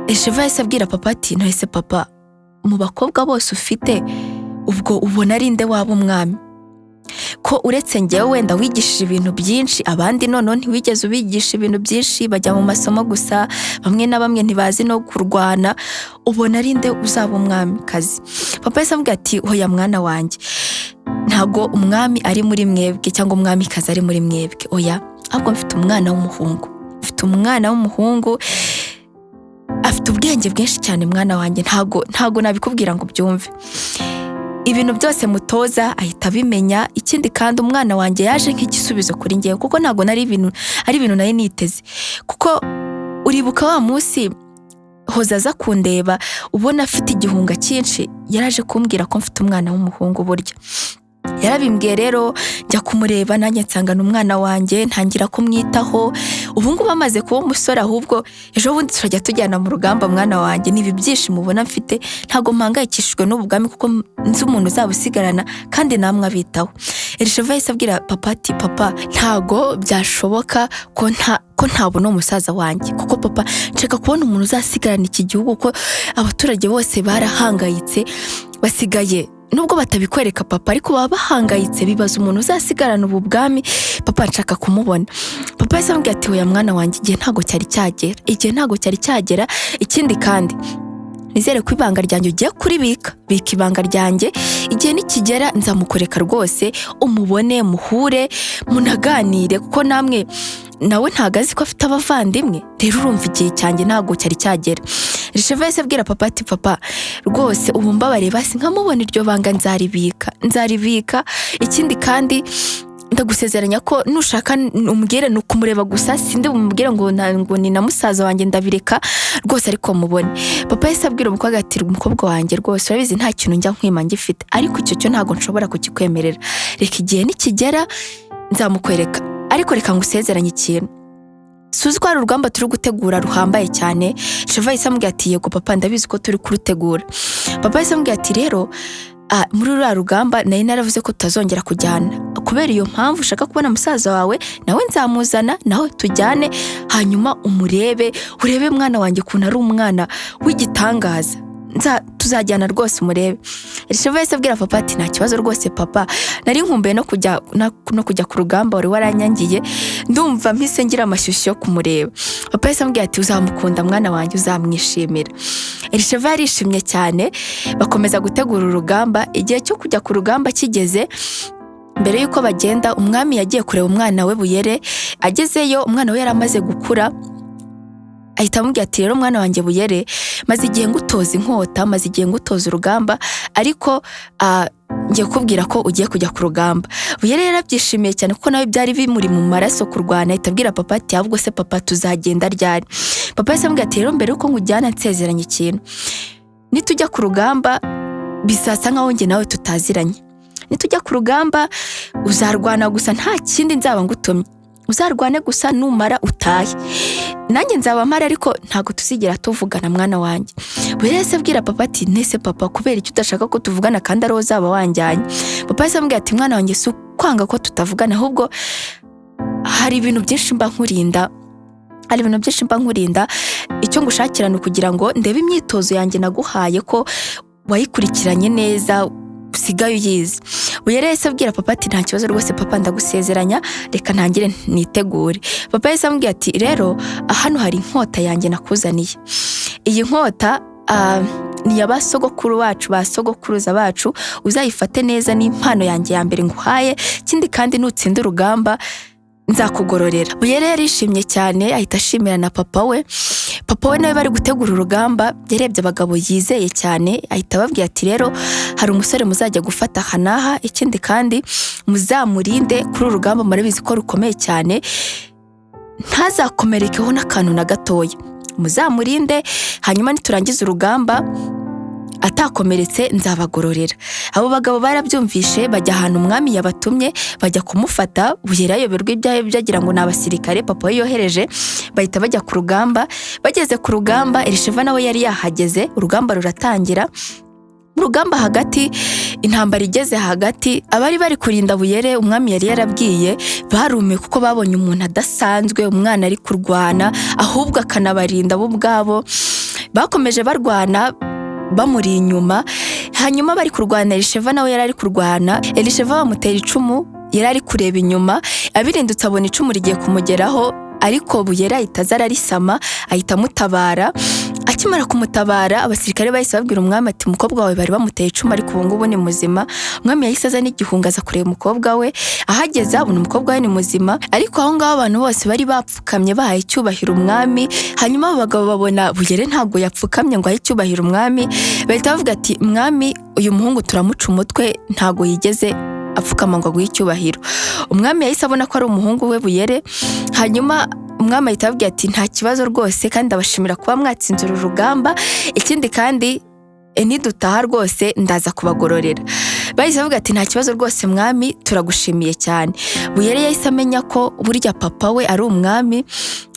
Speaker 1: Elishefu yahise abwira papa ati nahise papa, mu bakobwa bose ufite ubwo ubona ari nde waba umwami? Ko uretse njyewe wenda wigishije ibintu byinshi, abandi noneho ntiwigeze ubigisha ibintu byinshi, bajya mu masomo gusa, bamwe na bamwe ntibazi no kurwana, ubona ari nde uzaba umwamikazi? Papa yahise amubwira ati hoya mwana wanjye, ntabwo umwami ari muri mwebwe cyangwa umwamikazi ari muri mwebwe, oya, ahubwo mfite umwana w'umuhungu, mfite umwana w'umuhungu afite ubwenge bwinshi cyane mwana wanjye, ntabwo nabikubwira ngo ubyumve. Ibintu byose mutoza ahita abimenya. Ikindi kandi umwana wanjye yaje nk'igisubizo kuri njyewe, kuko ntabwo nari ibintu ari ibintu nari niteze. Kuko uribuka wa munsi hoza aza kundeba ubona afite igihunga cyinshi, yaraje kumbwira ko mfite umwana w'umuhungu. Burya yarabimbwiye rero njya kumureba nanjye nsangana umwana wanjye, ntangira kumwitaho. Ubu ngubu amaze kuba umusore, ahubwo ejo bundi turajya tujyana mu rugamba mwana wanjye. Ni ibi byishimo ubona mfite, ntabwo mpangayikishijwe n'ubu bwami kuko nzi umuntu uzabusigarana kandi namwe abitaho. Elishefu yahise abwira papa ati papa, ntago byashoboka ko ntabona umusaza wanjye, kuko papa nshaka kubona umuntu uzasigarana iki gihugu, kuko abaturage bose barahangayitse, basigaye nubwo batabikwereka papa, ariko baba bahangayitse bibaza umuntu uzasigarana ubu bwami. Papa nshaka kumubona. Papa yahise amubwira ati oya mwana wanjye, igihe ntabwo cyari cyagera, igihe ntabwo cyari cyagera. Ikindi kandi nizere ko ibanga ryanjye ugiye kuribika, bika ibanga ryanjye, igihe nikigera nzamukoreka rwose, umubone, muhure, munaganire, kuko namwe nawe ntabwo azi ko afite abavandimwe. Rero urumva igihe cyanjye ntabwo cyari cyagera. Elishefu yahise abwira papa ati papa rwose ubu mbabariye basi nkamubona, iryo banga nzaribika, nzaribika. Ikindi kandi ndagusezeranya ko nushaka umbwire, ni ukumureba gusa, sindi bumubwire ngo ni na musaza wanjye, ndabireka rwose, ariko mubone. Papa yahise abwira umukobwa ati umukobwa wanjye rwose urabizi nta kintu njya nkwima ngifite, ariko icyo cyo ntabwo nshobora kukikwemerera, reka igihe nikigera nzamukwereka, ariko reka ngusezeranye ikintu. Suzi ko hari urugamba turi gutegura ruhambaye cyane? Sheva yahise amubwira ati yego papa, ndabizi ko turi kurutegura. Papa yahise amubwira ati rero muri ruriya rugamba nari naravuze ko tutazongera kujyana, kubera iyo mpamvu ushaka kubona musaza wawe, nawe nzamuzana nawe tujyane, hanyuma umurebe, urebe mwana wanjye ukuntu ari umwana w'igitangaza, tuzajyana rwose umurebe. Elishefu yahise abwira papa ati nta kibazo rwose papa, nari nkumbuye no kujya ku rugamba wari waranyangiye, ndumva mpise ngira amashyushyu yo kumureba. Papa yahise amubwira ati uzamukunda mwana wanjye, uzamwishimira. Elishefu yarishimye cyane, bakomeza gutegura urugamba. Igihe cyo kujya ku rugamba kigeze, mbere y'uko bagenda umwami yagiye kureba umwana we Buyere. Agezeyo umwana we yari amaze gukura, ahita amubwira ati rero mwana wanjye Buyere, maze igihe ngutoza inkota, maze igihe ngutoza urugamba, ariko ngiye kukubwira ko ugiye kujya ku rugamba. Buyere yarabyishimiye cyane kuko nawe byari bimuri mu maraso kurwana. Ahita abwira papa ati ahubwo se papa tuzagenda ryari? Papa yahise amubwira ati rero mbere yuko nkujyana nsezeranya ikintu, nitujya ku rugamba bizasa nkaho njye nawe tutaziranye, nitujya ku rugamba uzarwana gusa nta kindi nzaba ngutumye, Uzarwane gusa, numara utahe, nanjye nzaba mpari, ariko ntabwo tuzigera tuvugana, mwana wanjye." Buri wese abwira papa ati: "Nese papa, kubera icyo udashaka ko tuvugana kandi ariwo uzaba wanjyanye?" Papa yahise amubwira ati: "Mwana wanjye, si ukwanga ko tutavugana, ahubwo hari ibintu byinshi mba nkurinda, hari ibintu byinshi mba nkurinda. Icyo ngushakira ni ukugira ngo ndebe imyitozo yanjye naguhaye ko wayikurikiranye neza, usigaye uyizi." Uyu rero yahise abwira papa ati: "Nta kibazo rwose papa, ndagusezeranya, reka ntangire nitegure." Papa yahise amubwira ati: "Rero hano hari inkota yanjye nakuzaniye. Iyi nkota ni iya ba sogokuru bacu, ba sogokuruza bacu. Uzayifate neza, ni impano yanjye ya mbere nguhaye. Ikindi kandi, nutsinda urugamba nzakugororera." Uyu rero yarishimye cyane, ahita ashimira na papa we. Papa we nawe bari gutegura urugamba, yarebye abagabo yizeye cyane, ahita ababwira ati: "Rero hari umusore muzajya gufata aha n'aha. Ikindi kandi, muzamurinde kuri uru rugamba, murabizi ko rukomeye cyane, ntazakomerekeho n'akantu na gatoya. Muzamurinde, hanyuma niturangiza urugamba atakomeretse nzabagororera." Abo bagabo barabyumvishe, bajya ahantu umwami yabatumye, bajya kumufata. Bugera ayoberwa ibyayo byagira ngo ni abasirikare papa we yohereje, bahita bajya ku rugamba. Bageze ku rugamba, Elisheva nawe yari yahageze. Urugamba ruratangira. Mu rugamba hagati, intambara igeze hagati, abari bari kurinda Buyere umwami yari yarabwiye barumiwe, kuko babonye umuntu adasanzwe, umwana ari kurwana ahubwo akanabarinda bo ubwabo. Bakomeje barwana bamuri inyuma. Hanyuma bari kurwana, Elisheva nawe yari ari kurwana. Elisheva bamutera icumu, yari ari kureba inyuma, abirindutse abona icumu rigiye kumugeraho, ariko Buyere ahita aza ararisama, ahita amutabara. Akimara kumutabara, abasirikare bahise babwira umwami ati: "Umukobwa wawe bari bamuteye icumu, ariko ubu ngubu ni muzima." Umwami yahise aza n'igihunga, aza kureba umukobwa we. Ahageze abona umukobwa we ni muzima, ariko aho ngaho abantu bose bari bapfukamye bahaye icyubahiro umwami. Hanyuma abo bagabo babona Bugere ntabwo yapfukamye ngo ahe icyubahiro umwami, bahita bavuga ati: "Mwami, uyu muhungu turamuca umutwe, ntabwo yigeze apfukama ngo aguhe icyubahiro." Umwami yahise abona ko ari umuhungu we Buyere. Hanyuma umwami ahita ababwira ati: "Nta kibazo rwose, kandi ndabashimira kuba mwatsinze uru rugamba. Ikindi kandi, nidutaha rwose ndaza kubagororera." Bahise bavuga ati: "Nta kibazo rwose mwami, turagushimiye cyane." Buyere yahise amenya ko burya papa we ari umwami,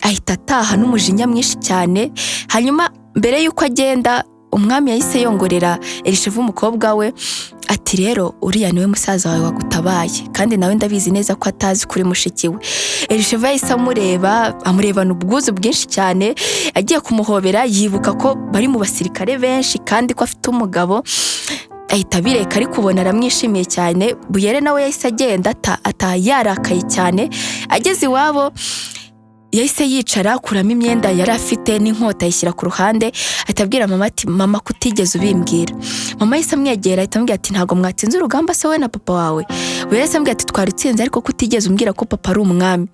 Speaker 1: ahita ataha n'umujinya mwinshi cyane. Hanyuma mbere y'uko agenda, umwami yahise yongorera Elisheva umukobwa we ati: "Rero uriya niwe musaza wawe wagutabaye, kandi nawe ndabizi neza ko atazi kuri mushiki we." Elisheva yahise amureba, amurebana ubwuzu bwinshi cyane, agiye kumuhobera yibuka ko bari mu basirikare benshi kandi ko afite umugabo, ahita abireka, ariko ubona aramwishimiye cyane. Buyere nawe yahise agenda ataha yarakaye cyane. Ageze iwabo yahise yicara, akuramo imyenda yari afite n'inkota ayishyira ku ruhande, ahita abwira mama ati: "Mama, kutigeze ubimbwira?" Mama yahise amwegera, ahita amubwira ati: "Ntabwo mwatsinze urugamba se wowe na papa wawe?" We yahise amubwira ati: "Twarutsinze, ariko kutigeze umbwira ko papa ari umwami?"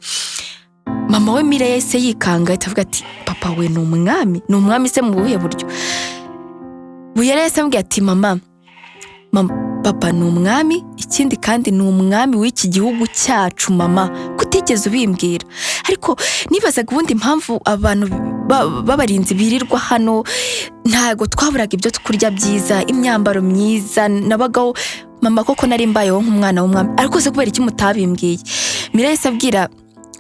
Speaker 1: Mama we Mire yahise yikanga, ahita avuga ati: "Papa we ni umwami? Ni umwami se mu buhe buryo?" Buyere yahise amubwira ati: "Mama, mama, papa ni umwami, ikindi kandi ni umwami w'iki gihugu cyacu. Mama, kutigeze ubimbwira? Ariko nibazaga ubundi impamvu abantu b'abarinzi birirwa hano. Ntabwo twaburaga ibyo kurya byiza, imyambaro myiza nabagaho. Mama, koko nari mbayeho nk'umwana w'umwami, ariko se kubera iki mutabimbwiye?" Mira yahise abwira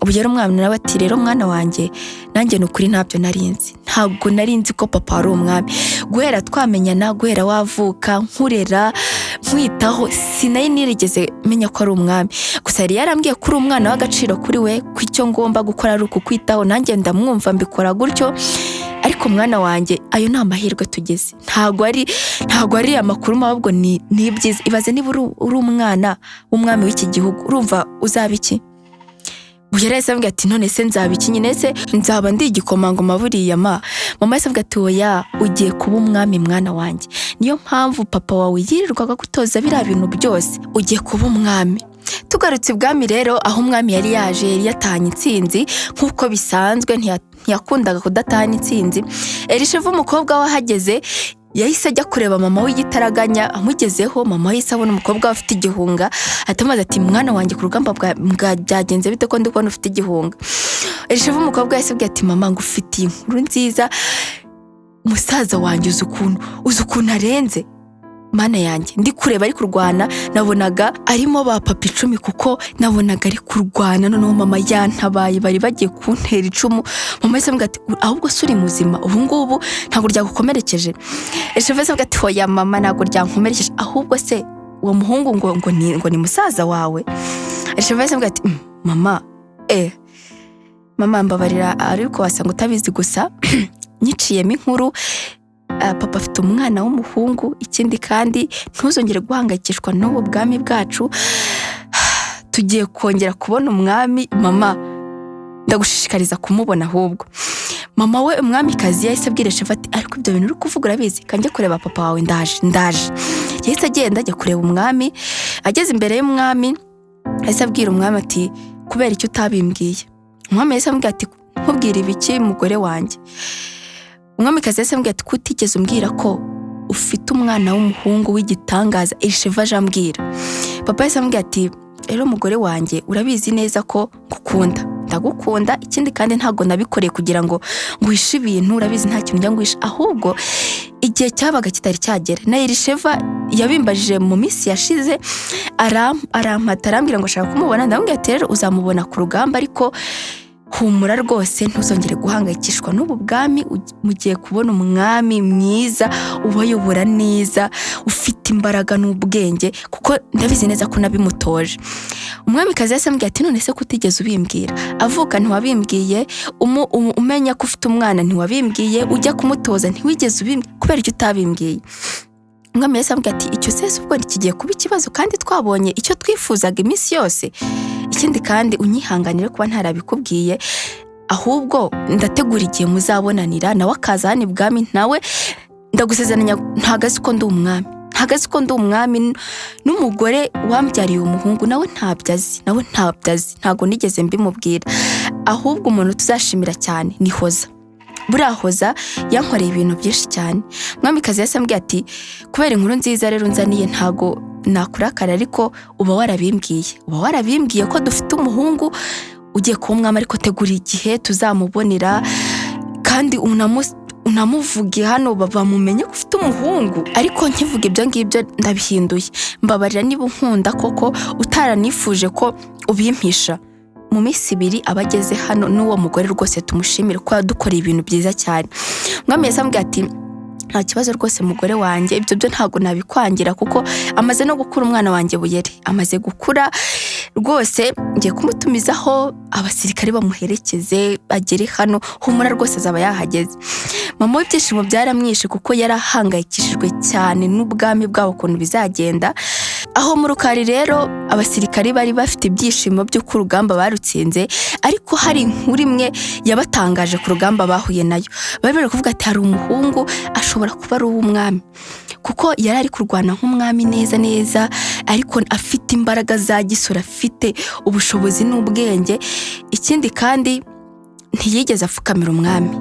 Speaker 1: Bugera umwana nawe ati: "Rero mwana wanjye, nanjye ni ukuri ntabyo narinzi. Ntabwo narinzi ko papa ari umwami. Guhera twamenyana, guhera wavuka, nkurera, nkwitaho, sinari nirigeze menya ko ari umwami. Gusa yari yarambwiye ko uri umwana w'agaciro kuri we, ko icyo ngomba gukora ari ukukwitaho. Nanjye ndamwumva, mbikora gutyo. Ariko mwana wanjye, ayo ni amahirwe tugeze, ntabwo ari amakuru mabi, ahubwo ni ibyiza. Ibaze niba uri umwana w'umwami w'iki gihugu, urumva uzaba iki?" Uyu yahise avuga ati: "None se nzaba iki nyine? Se nzaba ndi igikomangoma buriya ma?" Mama yahise avuga ati: "Oya, ugiye kuba umwami mwana wanjye. Niyo mpamvu papa wawe yirirwaga gutoza biriya bintu byose. Ugiye kuba umwami." Tugarutse ibwami rero, aho umwami yari yaje, yari yatahanye intsinzi nk'uko bisanzwe, ntiyakundaga kudatahana intsinzi. Elisheva umukobwa we ahageze yahise ajya kureba mama w'igitaraganya. Amugezeho, mama yahise abona umukobwa we afite igihunga, ahita ati: "Mwana wanjye, ku rugamba byagenze bite ko ndi kubona ufite igihunga?" Elisheva umukobwa yahise abwira ati: "Mama, ngufitiye inkuru nziza. Musaza wanjye, uzi ukuntu arenze? Mana yanjye, ndi kureba ari kurwana, nabonaga arimo ba papa 10, kuko nabonaga ari kurwana. Noneho mama yantabaye, bari bagiye kuntera icumu. Mama yahise ambwira ati ahubwo se uri muzima ubu ngubu, ntabwo ryagukomerekeje? Elisheva yahise ambwira ati hoya mama, ntabwo ryankomerekeje, ahubwo se uwo muhungu ngo ni musaza wawe? Elisheva yahise ambwira ati mama, mama mbabarira, ariko wasanga utabizi gusa nyiciyemo inkuru. Papa afite umwana w'umuhungu. Ikindi kandi ntuzongere guhangayikishwa n'ubu bwami bwacu, tugiye kongera kubona umwami. Mama ndagushishikariza kumubona ahubwo. Mama we umwamikazi yahise abwira Elisheva ati ariko ibyo bintu uri kuvuga urabizi, kanjye kureba papa wawe, ndaje ndaje. Yahise agenda ajya kureba umwami. Ageze imbere y'umwami yahise abwira umwami ati kubera icyo utabimbwiye? Umwami yahise amubwira ati nkubwira ibiki mugore wanjye? Umwamikazi yahise amubwira ati kutigeze umbwira ko ufite umwana w'umuhungu w'igitangaza Elisheva aje ambwira. Papa yahise amubwira ati rero mugore wanjye, urabizi neza ko ngukunda, ndagukunda. Ikindi kandi ntabwo nabikoreye kugira ngo nguhishe ibintu, urabizi nta kintu njya nguhisha, ahubwo igihe cyabaga kitari cyagera. Na Elisheva yabimbajije mu minsi yashize, arampata, arambwira ngo ashaka kumubona. Ndamubwira ati rero uzamubona ku rugamba, ariko humura rwose ntuzongere guhangayikishwa n'ubu bwami, mugiye kubona umwami mwiza ubayobora neza, ufite imbaraga n'ubwenge, kuko ndabizi neza ko nabimutoje. Umwamikazi yahise ambwira ati none se ko utigeze ubimbwira? Avuka ntiwabimbwiye, umenya ko ufite umwana ntiwabimbwiye, ujya kumutoza ntiwigeze ubimbwira, kubera icyo utabimbwiye? Umwami yahise ambwira ati icyo se ubwo kigiye kuba ikibazo kandi twabonye icyo twifuzaga iminsi yose? Ikindi kandi unyihanganire kuba ntarabikubwiye, ahubwo ndategura igihe muzabonanira nawe akaza hano ibwami. Nawe ndagusezeranya ntabwo azi ko ndi umwami, ntabwo azi ko ndi umwami, n'umugore wambyariye umuhungu nawe ntabyo azi, nawe ntabyo azi, ntabwo nigeze mbimubwira. Ahubwo umuntu tuzashimira cyane ni Hoza, buriya Hoza yankoreye ibintu byinshi cyane. Umwamikazi yahise ambwira ati kubera inkuru nziza rero nzaniye ntago nakurakara, ariko uba warabimbwiye, uba warabimbwiye ko dufite umuhungu ugiye kuba umwami, ariko tegura igihe tuzamubonera kandi unamuvuge hano bamumenye ko ufite umuhungu. Ariko nkivuga ibyo ngibyo ndabihinduye, mbabarira niba unkunda koko utaranifuje ko ubimpisha. Mu minsi 2 aba ageze hano n'uwo mugore, rwose tumushimire ko yadukoreye ibintu byiza cyane. Umwami yahise ambwira ati nta kibazo rwose mugore wanjye, ibyo byo ntabwo nabikwangira kuko amaze no gukura, umwana wanjye Buyere amaze gukura rwose, ngiye kumutumizaho abasirikare bamuherekeze agere hano, humura rwose azaba yahageze. Mama w'ibyishimo byaramwishe kuko yari ahangayikishijwe cyane n'ubwami bwabo ukuntu bizagenda. Aho mu rukari rero abasirikari bari bafite ibyishimo by'uko urugamba barutsinze, ariko hari inkuru imwe yabatangaje ku rugamba bahuye nayo. Bari bari kuvuga ati hari umuhungu ashobora kuba ari uw'umwami, kuko yari ari kurwana nk'umwami neza neza, ariko afite imbaraga za gisore, afite ubushobozi n'ubwenge. Ikindi kandi ntiyigeze apfukamira umwami,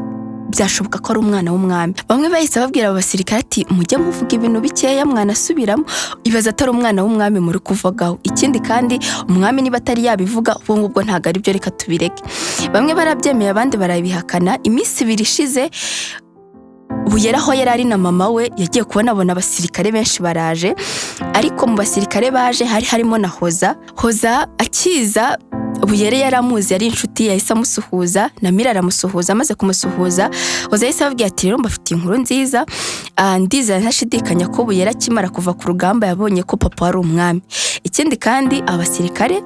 Speaker 1: byashoboka ko ari umwana w'umwami. Bamwe bahise babwira abo basirikare ati mujye muvuga ibintu bikeya mwanasubiramo, ibaza atari umwana w'umwami muri kuvugaho. Ikindi kandi umwami niba atari yabivuga ubwo ngubwo ntabwo ari byo, reka tubireke. Bamwe barabyemeye abandi barabihakana. Iminsi 2 ishize Buyera aho yari ari na mama we yagiye kubona abona abasirikare benshi baraje, ariko mu basirikare baje hari harimo na Hoza. Hoza akiza Buyere yari amuzi, yari inshuti, yahise amusuhuza na Mira aramusuhuza. Amaze kumusuhuza Hoza yahise ababwira ati rero mbafitiye inkuru nziza, ndizera ntashidikanya ko Buyere akimara kuva ku rugamba yabonye ko papa wari umwami. Ikindi kandi abasirikare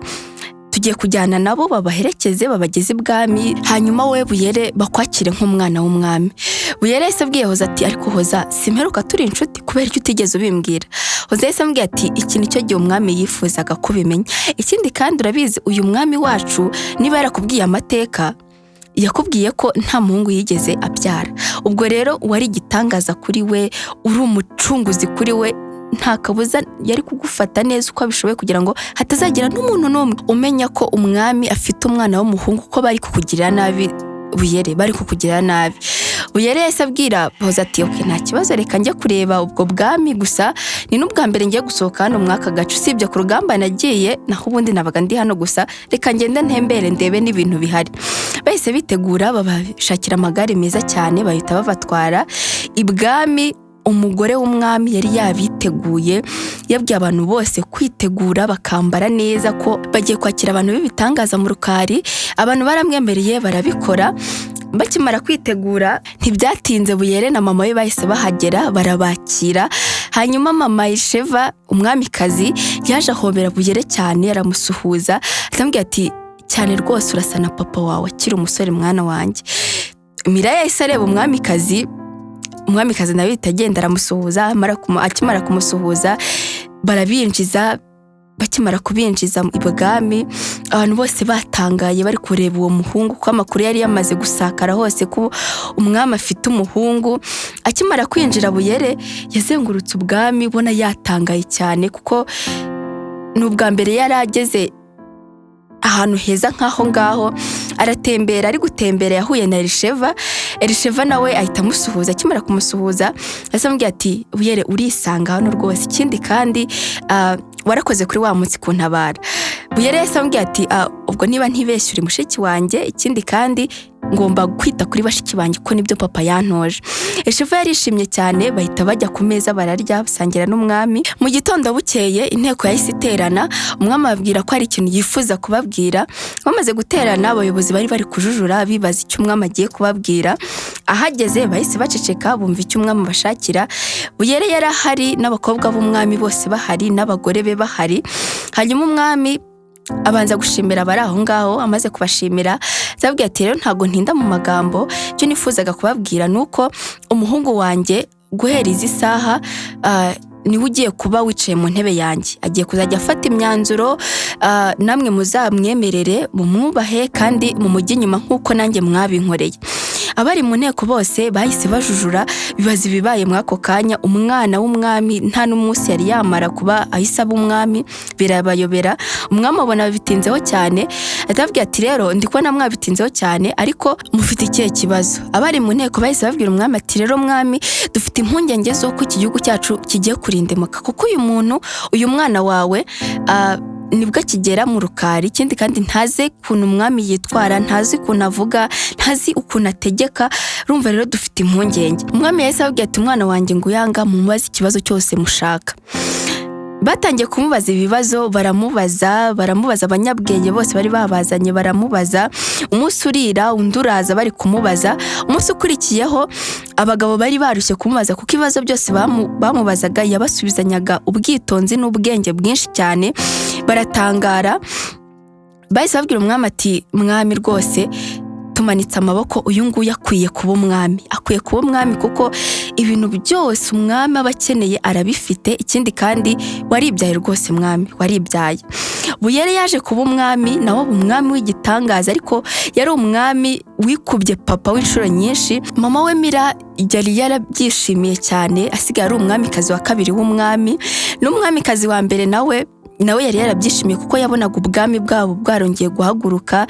Speaker 1: tugiye kujyana nabo babaherekeze babageze ibwami, hanyuma we Buyere bakwakire nk'umwana w'umwami. Buyere yahise abwiye Hoza ati ariko Hoza simperuka turi inshuti, kubera icyo utigeze ubimbwira? Hoza yahise amubwira ati iki nicyo gihe umwami yifuzaga kubimenya. Ikindi kandi urabizi uyu mwami wacu niba yarakubwiye amateka yakubwiye ko nta muhungu yigeze abyara, ubwo rero wari igitangaza kuri we, uri umucunguzi kuri we, nta kabuza yari kugufata neza uko abishoboye kugira ngo hatazagira n'umuntu n'umwe umenya ko umwami afite umwana w'umuhungu, ko bari kukugirira nabi Buyere, bari kukugirira nabi. Buyere yahise abwira Hoza ati okay nta kibazo, reka njye kureba ubwo bwami, gusa ni n'ubwa mbere ngiye gusohoka hano muri aka gace, usibye ku rugamba nagiye, naho ubundi nabaga ndi hano gusa, reka ngende ntembere ndebe n'ibintu bihari. Bahise bitegura babashakira amagare meza cyane bahita babatwara ibwami. Umugore w'umwami yari yabiteguye. yiteguye, yabwiye abantu bose kwitegura bakambara neza ko bagiye kwakira abantu b'ibitangaza mu rukari. Abantu baramwemereye barabikora. Bakimara kwitegura ntibyatinze, Buyere na mama we bahise bahagera barabakira. Hanyuma mama Isheva umwamikazi yaje ahobera Buyere cyane, aramusuhuza, aramubwira ati cyane rwose urasa na papa wawe akiri umusore mwana wanjye. Mira yahise areba umwamikazi, umwamikazi nawe ahita agenda aramusuhuza. Akimara kumusuhuza barabinjiza. Bakimara kubinjiza ibwami, abantu bose batangaye bari kureba uwo muhungu, kuko amakuru yari yamaze gusakara hose ko umwami afite umuhungu. Akimara kwinjira, Buyere yazengurutse ubwami ubona yatangaye cyane, kuko ni ubwa mbere yari ageze ahantu heza nk'aho ngaho. Aratembera, ari gutembera yahuye na Elisheva. Elisheva nawe ahita amusuhuza. Akimara kumusuhuza yahise amubwira ati Buyere urisanga hano rwose, ikindi kandi warakoze kuri wa munsi kuntabara. Buyere yahise amubwira ati ubwo niba ntibeshye uri mushiki wanjye, ikindi kandi ngomba kwita kuri bashiki banjye kuko nibyo papa yantoje. Elisheva yarishimye cyane, bahita bajya ku meza bararya, basangira n'umwami. Mu gitondo bukeye inteko yahise iterana, umwami ababwira ko hari ikintu yifuza kubabwira. Bamaze guterana, abayobozi bari bari kujujura bibaza icyo umwami agiye kubabwira. Ahageze bahise baceceka bumva icyo umwami abashakira. Buyere yari ahari n'abakobwa b'umwami bose bahari n'abagore be bahari. Hanyuma umwami abanza gushimira abari aho ngaho. Amaze kubashimira zababwira ati rero ntabwo ntinda mu magambo, icyo nifuzaga kubabwira ni uko umuhungu wanjye guhera izi saha niwe ugiye kuba wicaye mu ntebe yanjye, agiye kuzajya afata imyanzuro, namwe muzamwemerere mumwubahe kandi mumujye inyuma nk'uko nanjye mwabinkoreye. Abari mu nteko bose bahise bajujura bibaza ibibaye muri ako kanya. Umwana w'umwami nta n'umunsi yari yamara kuba ahise aba umwami, birabayobera. Umwami abona babitinzeho cyane, ahita ati rero ndi kubona mwabitinzeho cyane, ariko mufite ikihe kibazo? Abari mu nteko bahise babwira umwami ati rero mwami, dufite impungenge z'uko iki gihugu cyacu kigiye kurindimuka, kuko uyu muntu, uyu mwana wawe nibwo akigera mu rukari, ikindi kandi ntazi ukuntu umwami yitwara, ntazi ukuntu avuga, ntazi ukuntu ategeka, urumva rero dufite impungenge. Umwami yahise ababwira ati umwana wanjye ngo uyanga mumubaze ikibazo cyose mushaka. Batangiye kumubaza ibibazo, baramubaza, baramubaza, abanyabwenge bose bari babazanye baramubaza. Umunsi urira undi uraza bari kumubaza. Umunsi ukurikiyeho abagabo bari barushye kumubaza, kuko ibibazo byose bamubazaga yabasubizanyaga ubwitonzi n'ubwenge bwinshi cyane, baratangara. Bahise babwira umwami ati mwami rwose tumanitse amaboko, uyu nguyu akwiye kuba umwami, akwiye kuba umwami kuko ibintu byose umwami aba akeneye arabifite, ikindi kandi waribyaye rwose mwami, waribyaye. Buyere yaje kuba umwami, nawe aba umwami w'igitangaza, ariko yari umwami wikubye papa w'inshuro nyinshi. Mama we Mira yari yarabyishimiye cyane, asigaye ari umwamikazi wa kabiri w'umwami, n'umwamikazi wa mbere nawe yari yarabyishimiye, kuko yabonaga ubwami bwabo bwarongeye guhaguruka,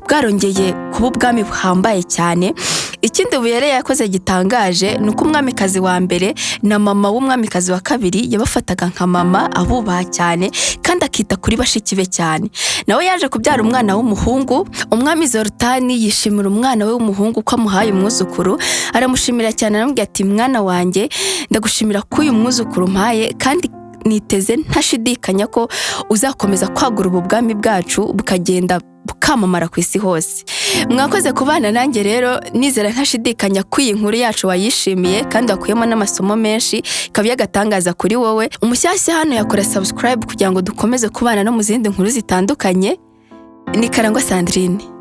Speaker 1: bwarongeye kuba ubwami buhambaye cyane. Ikindi Buyere yakoze gitangaje ni uko umwamikazi wa mbere na mama w'umwamikazi wa kabiri yabafataga nka mama, abubaha cyane kandi akita kuri bashiki be cyane. Nawe yaje kubyara umwana w'umuhungu. Umwami Zorutani yishimira umwana we w'umuhungu ko amuhaye umwuzukuru, aramushimira cyane, aramubwira ati mwana wanjye ndagushimira ko uyu mwuzukuru umpaye, kandi niteze ntashidikanya ko uzakomeza kwagura ubu bwami bwacu bukagenda bukamamara ku isi hose. Mwakoze kubana nanjye rero, nizera ntashidikanya ko iyi nkuru yacu wayishimiye kandi wakuyemo n'amasomo menshi, ikaba iy'agatangaza kuri wowe. Umushyashya hano yakora subscribe kugira ngo dukomeze kubana no mu zindi nkuru zitandukanye. Ni Karangwa Sandrine.